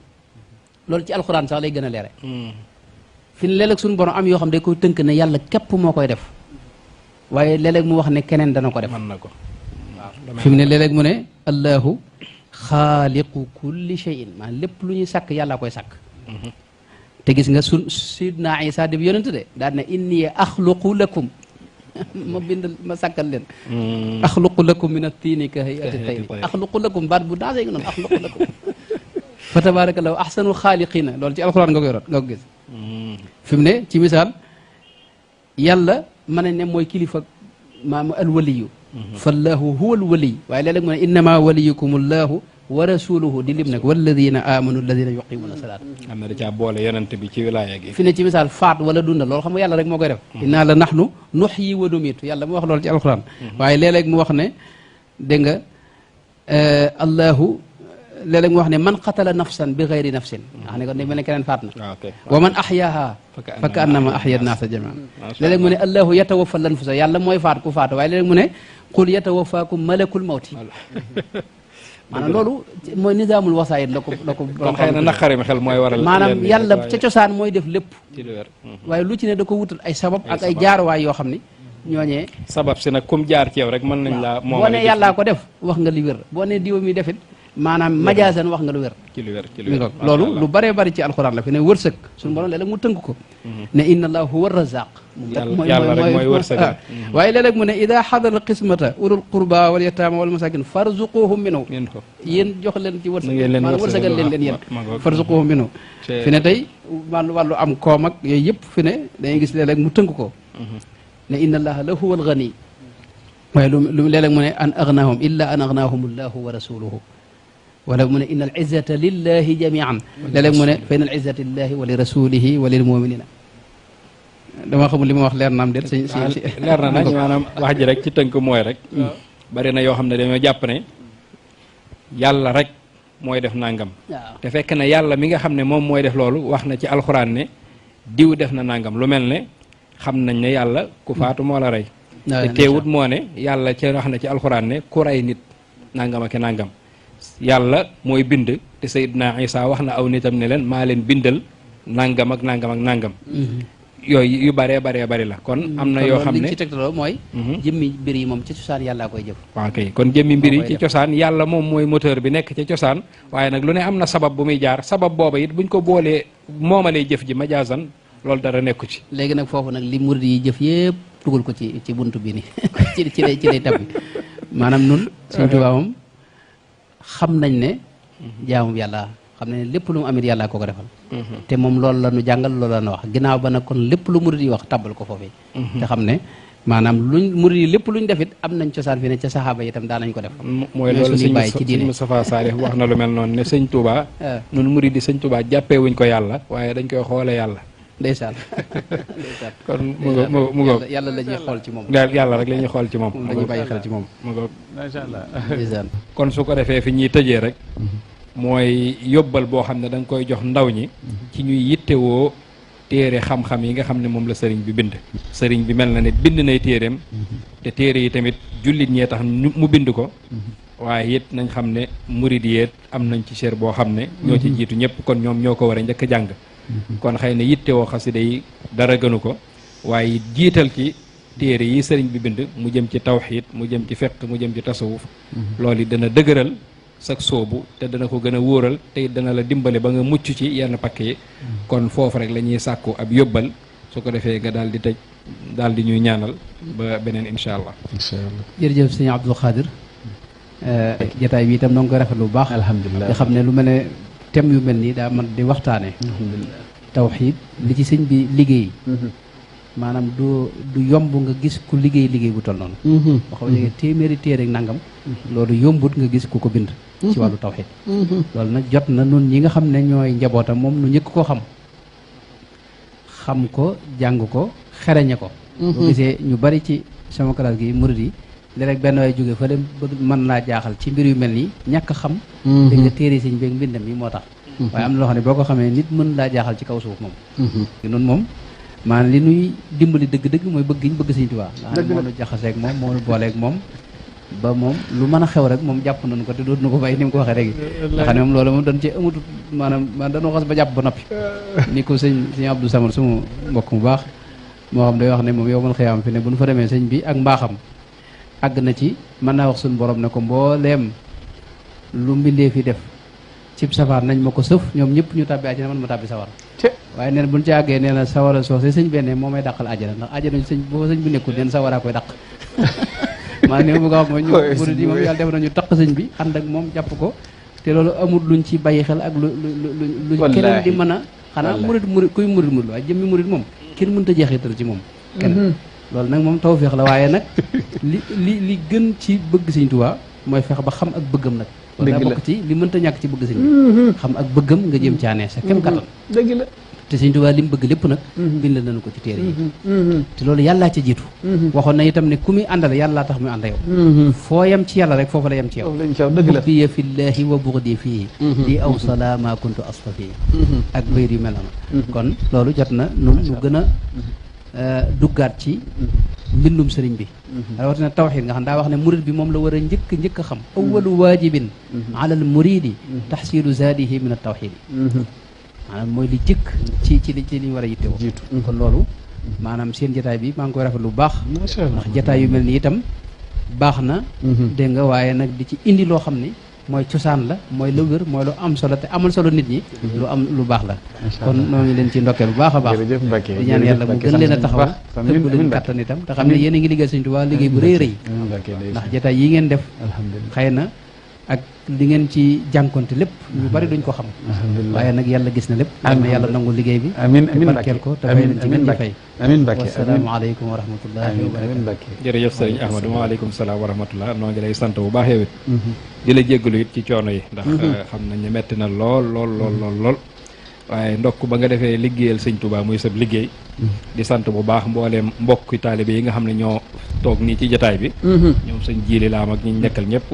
loolu ci alxuraan sax lay gën a leere fi ne léeg-léeg suñu borom am yoo xam ne day koy tënk ne yàlla képp moo koy def waaye léeg-léeg mu wax ne keneen dana ko def mën na ko waaw fi mu ne léeg-léeg mu ne allahu xaaliqu kulli shay'in maanaam lépp lu ñuy sàkk yàlla koy sàkk te gis nga Sayyidina Isa di yonent de daal ne inni axluqu lakum ma bindal ma sàkkal leen axluqu lakum min at-tiini ka hay'ati at-tayri axluqu lakum baat bu dansé nga noonu axluqu lakum fa tabarakallahu ahsanul xaaliqiina loolu ci alxuraan nga koy rot nga ko gis fi mu ne ci misaal yàlla mën nañ ne mooy kilifa maam alwaliyu fallahu huwa alwaliy waaye léeg-léeg mu ne innama waliyukum allahu wa rasuluhu di lim nag walladina amanu alladina yuqimuna salaat am na da caa boole yonent bi ci wilaaya gi fi ne ci misaal faat wala dundal loolu xam nga yàlla rek moo koy def inna la nahnu nuhyi wa numiitu yàlla mu wax loolu ci alquran waaye léeg-léeg mu wax ne dégg nga allahu léeg-léeg mu wax ne man qatala nafsan bi gayri nafsin nga xam ne kon day mel ne keneen faat na wa man ahyaaha fa ka annama ahya naasa jamiian léeg-léeg mu ne allahu yatawaffa lanfusa yàlla mooy faat ku faatu waaye léeg-léeg mu ne qul yatawaffakum malakul mawti maanaam loolu mooy nizaamul wasaayit la ko kon xëy na naqarim xel mooy waral maanaam yàlla ca cosaan mooy def lépp ci lu wér waaye lu ci ne da ko wutal ay sabab ak ay jaaruwaay yoo xam ni ñooñee sabab si nag kum jaar ci yow rek mën nañ laa boo ne yàllaa ko def wax nga li wér boo ne diwa mi defit maanaam majaasan wax nga lu wér ci lu wér mi nga loolu lu bëree bëri ci alxuraan la fi ne wërsëg suñu borom léeg-léeg mu tënk ko ne inna allah huwa razaq yàlla rek mooy wërsëgal waaye léeg-léeg mu ne ida xadara qismata ulul qurba wal yataama wal masakin farzuquhum minhu yéen jox leen ci wërsëg maanaam wërsëgal leen yéen farzuquhum minhu fi ne tey wàllu am koom ak yooyu yëpp fi ne dañuy gis léeg-léeg mu tënk ko ne inna allaha la huwa al ghani waaye lu léeg-léeg mu ne an aghnahum illa an aghnahum allahu wa rasuluhu wala mu ne inna al izzata lillahi jamian léeg-léeg mu ne fa inna al izzata lillahi wa li rasulihi wa lil muminina dama xamul li ma wax leer na am déet si leer na nañ maanaam wax ji rek ci tënk mooy rek bari na yoo xam ne dañoo jàpp ne yàlla rek mooy def nangam te fekk ne yàlla mi nga xam ne moom mooy def loolu wax na ci alxuraan ne diw def na nangam lu mel ne xam nañ ne yàlla ku faatu moo la rey te teewut moo ne yàlla ci wax na ci alxuraan ne ku rey nit nangam ak nangam yàlla mooy bind te Seydina Isa wax na aw nitam ne leen maa leen bindal nangam ak nangam ak nangam yooyu yu bëree bari la kon am na yoo xam ne li ci tegtaloo mooy jëmmi mbir yi moom ci cosaan yàllaa koy jëf waaw kay kon jëmmi mbir yi ci cosaan yàlla moom mooy moteur bi nekk ci cosaan waaye nag lu ne am na sabab bu muy jaar sabab booba it buñ ko boolee moomalee jëf ji majaasan loolu dara nekku ci léegi nag foofu nag li murid yi jëf yëpp dugal ko ci buntu bi ni ci lay tab bi maanaam nun Sëñ Tuubaa moom xam nañ ne jaamu yàlla xam ne lépp lu mu amit yàlla ko ko defal te moom loolu la nu jàngal loolu la nu wax ginnaaw ba nag kon lépp lu murid yi wax tabbal ko foofee te xam ne maanaam luñ murid yi lépp luñ defit am nañ cosaan fi ne ca saxaaba yi itam daa nañ ko def mooy loolu sëñ Moustapha Salih wax na lu mel noonu ne sëñ Touba nun murid yi sëñ Touba jàppee wuñ ko yàlla waaye dañ koy xoole yàlla ndeysaan kon mu ngoog yàlla la ñuy xool ci moom yàlla rek la ñuy xool ci moom la ñuy bàyyi xel ci moom mu ngoog macha allah ndeysaan kon su ko defee fi ñuy tëjee rek mooy yóbbal boo xam ne da nga koy jox ndaw ñi ci ñuy yittewoo téere xam-xam yi nga xam ne moom la sëriñ bi bind sëriñ bi mel na ne bind nay téereem te téere yi tamit jullit ñee tax mu bind ko waaye it nañ xam ne murid yeet am nañ ci cher boo xam ne ñoo ci jiitu ñëpp kon ñoom ñoo ko war a njëkk a jàng kon xëy na yittewoo xasida yi dara gënu ko waaye jiital ci téere yi sëriñ bi bind mu jëm ci tawxiid mu jëm ci fiqh mu jëm ci tasawuf loolu it dana dëgëral sag soobu te dana ko gën a wóoral te it dana la dimbale ba nga mucc ci yenn pakk yi kon foofu rek la ñuy sàkku ab yóbbal su ko defee nga daal di tëj daal di ñuy ñaanal ba beneen incha allah. jërëjëf sëñ Abdou Khadir jataay bi itam noo ngi koy rafetlu bu baax alhamdulilah nga xam ne lu mel ne thème yu mel nii daa man di waxtaane tawxiid li ci sëñ bi liggéey maanaam du yomb nga gis ku liggéey bu toll noonu boo xam ne téeméeri téere ak nangam loolu yombut nga gis ku ko bind ci wàllu tawxiid loolu nag jot na nun ñi nga xam ne ñooy njabootam moom nu njëkk koo xam ko jàng ko xereñe ko boo gisee ñu bari ci sama classe gi murid yi léeg-léeg benn waay jóge fële bëgg mën naa jaaxal ci mbir yu mel nii ñàkk xam dégg nga téere sëñ beeg mbindam yi moo tax waaye am na loo xam ne boo ko xamee nit mën laa jaaxal ci kaw suuf moom noonu moom maanaam li nuy dimbali dëgg-dëgg mooy bëgg ñu bëgg Sëñ Tuubaa nga xam ne moo nu jaxaseeg moom moo nu booleeg moom ba moom lu mën a xew rek moom jàpp nañu ko te dootuñu ko bàyyi ni mu ko waxee léegi nga xam ne moom loolu moom dañ ci amatut maanaam dañoo xas ba jàpp ba noppi ni ko sëñ Abdou Samad sumu mbokk mu baax moo xam day wax ne moom yow man xëyaam fi ne bu ñu fa demee sëñ bi ak mbaaxam àgg na ci mën naa wax suñu borom ne ko mbooleem lu mbindee fi def cib safar nañ ma ko sëf ñoom ñëpp ñu tàbbi àjjana man ma tàbbi sawar waaye neen buñu ci àggee nee na sawara soosé sëñ benn moo may dàqal àjjana ndax àjjana sëñ boo sëñ bi nekkul neen sawaraa koy dàq maa ne bu nga wax mooy ñu murid yi moom yàlla def nañu taq sëñ bi ànd ak moom jàpp ko te loolu amul luñ ci bàyyi xel ak luñ keneen di mën a xanaa murid kuy murid waaye jëmmi murid moom kenn mënut a jeexital ci moom keneen loolu nag moom tawfeex la waaye nag li gën ci bëgg Sëñ Tuubaa mooy fex ba xam ak bëggam nag loolu daa bokk ci li mënta ñàkk ci bëgg sëñ bi xam ak bëggam nga jëm caanee sa kem kattan dëgg la te Sëñ Tuubaa li mu bëgg lépp nag bind nañu ko ci téere yi te loolu yàllaa ca jiitu waxoon na itam ne ku muy àndal yàllaa tax muy ànd yow foo yem ci yàlla rek foofu la yem ci yow bugdiya fillaahi wa bugdi fii di aw salaama kuntu asfa fii ak bayit yu mel noonu kon loolu jot na nu gën a duggaat ci mbindum sëriñ bi rawatina tawxiid nga xam daa wax ne murid bi moom la war a njëkk a xam awalu waajibin ala al muridi taxsilu zaadihi min al tawxiidi maanaam mooy li jëkk ci li ñu war a yittewoo kon loolu maanaam seen jataay bi maa ngi koy rafet lu baax ndax jataay yu mel ni itam baax na dégg nga waaye nag di ci indi loo xam ne mooy cosaan la mooy lu wér mooy lu am solo te amal solo nit ñi lu baax la kon noo ngi leen ci ndokkeel bu baax a baax jërëjëf Mbacke di ñaan yàlla mu gën leen a taxaw tëbb leen kattan itam te xam ne yéen a ngi liggéey Sëñ Tuubaa liggéey bu rëy rëy ndax jotaay yi ngeen def xëy na ak li ngeen ci jànkonte lépp ñu bari duñ ko xam waaye nag yàlla gis na lépp yal na yàlla nangu liggéey bi amiin amiin barkeel ko te fay leen ci ngeen di fay amiin Mbacke wassalaamu aleykum wa rahmatullahi wa barakatuh jërëjëf sëriñ Ahmadou waaleykum salaam wa rahmatullah noo ngi lay sant bu baax yow it di la jéggalu it ci coono yi ndax xam nañ ne metti na lool waaye ndokk ba nga defee liggéeyal Sëñ Tuubaa muy sab liggéey di sant bu baax mbooleem mbokki taalibe yi nga xam ne ñoo toog nii ci jataay bi ñoom sëñ Jiili Laam ak ñi nekkal ñëpp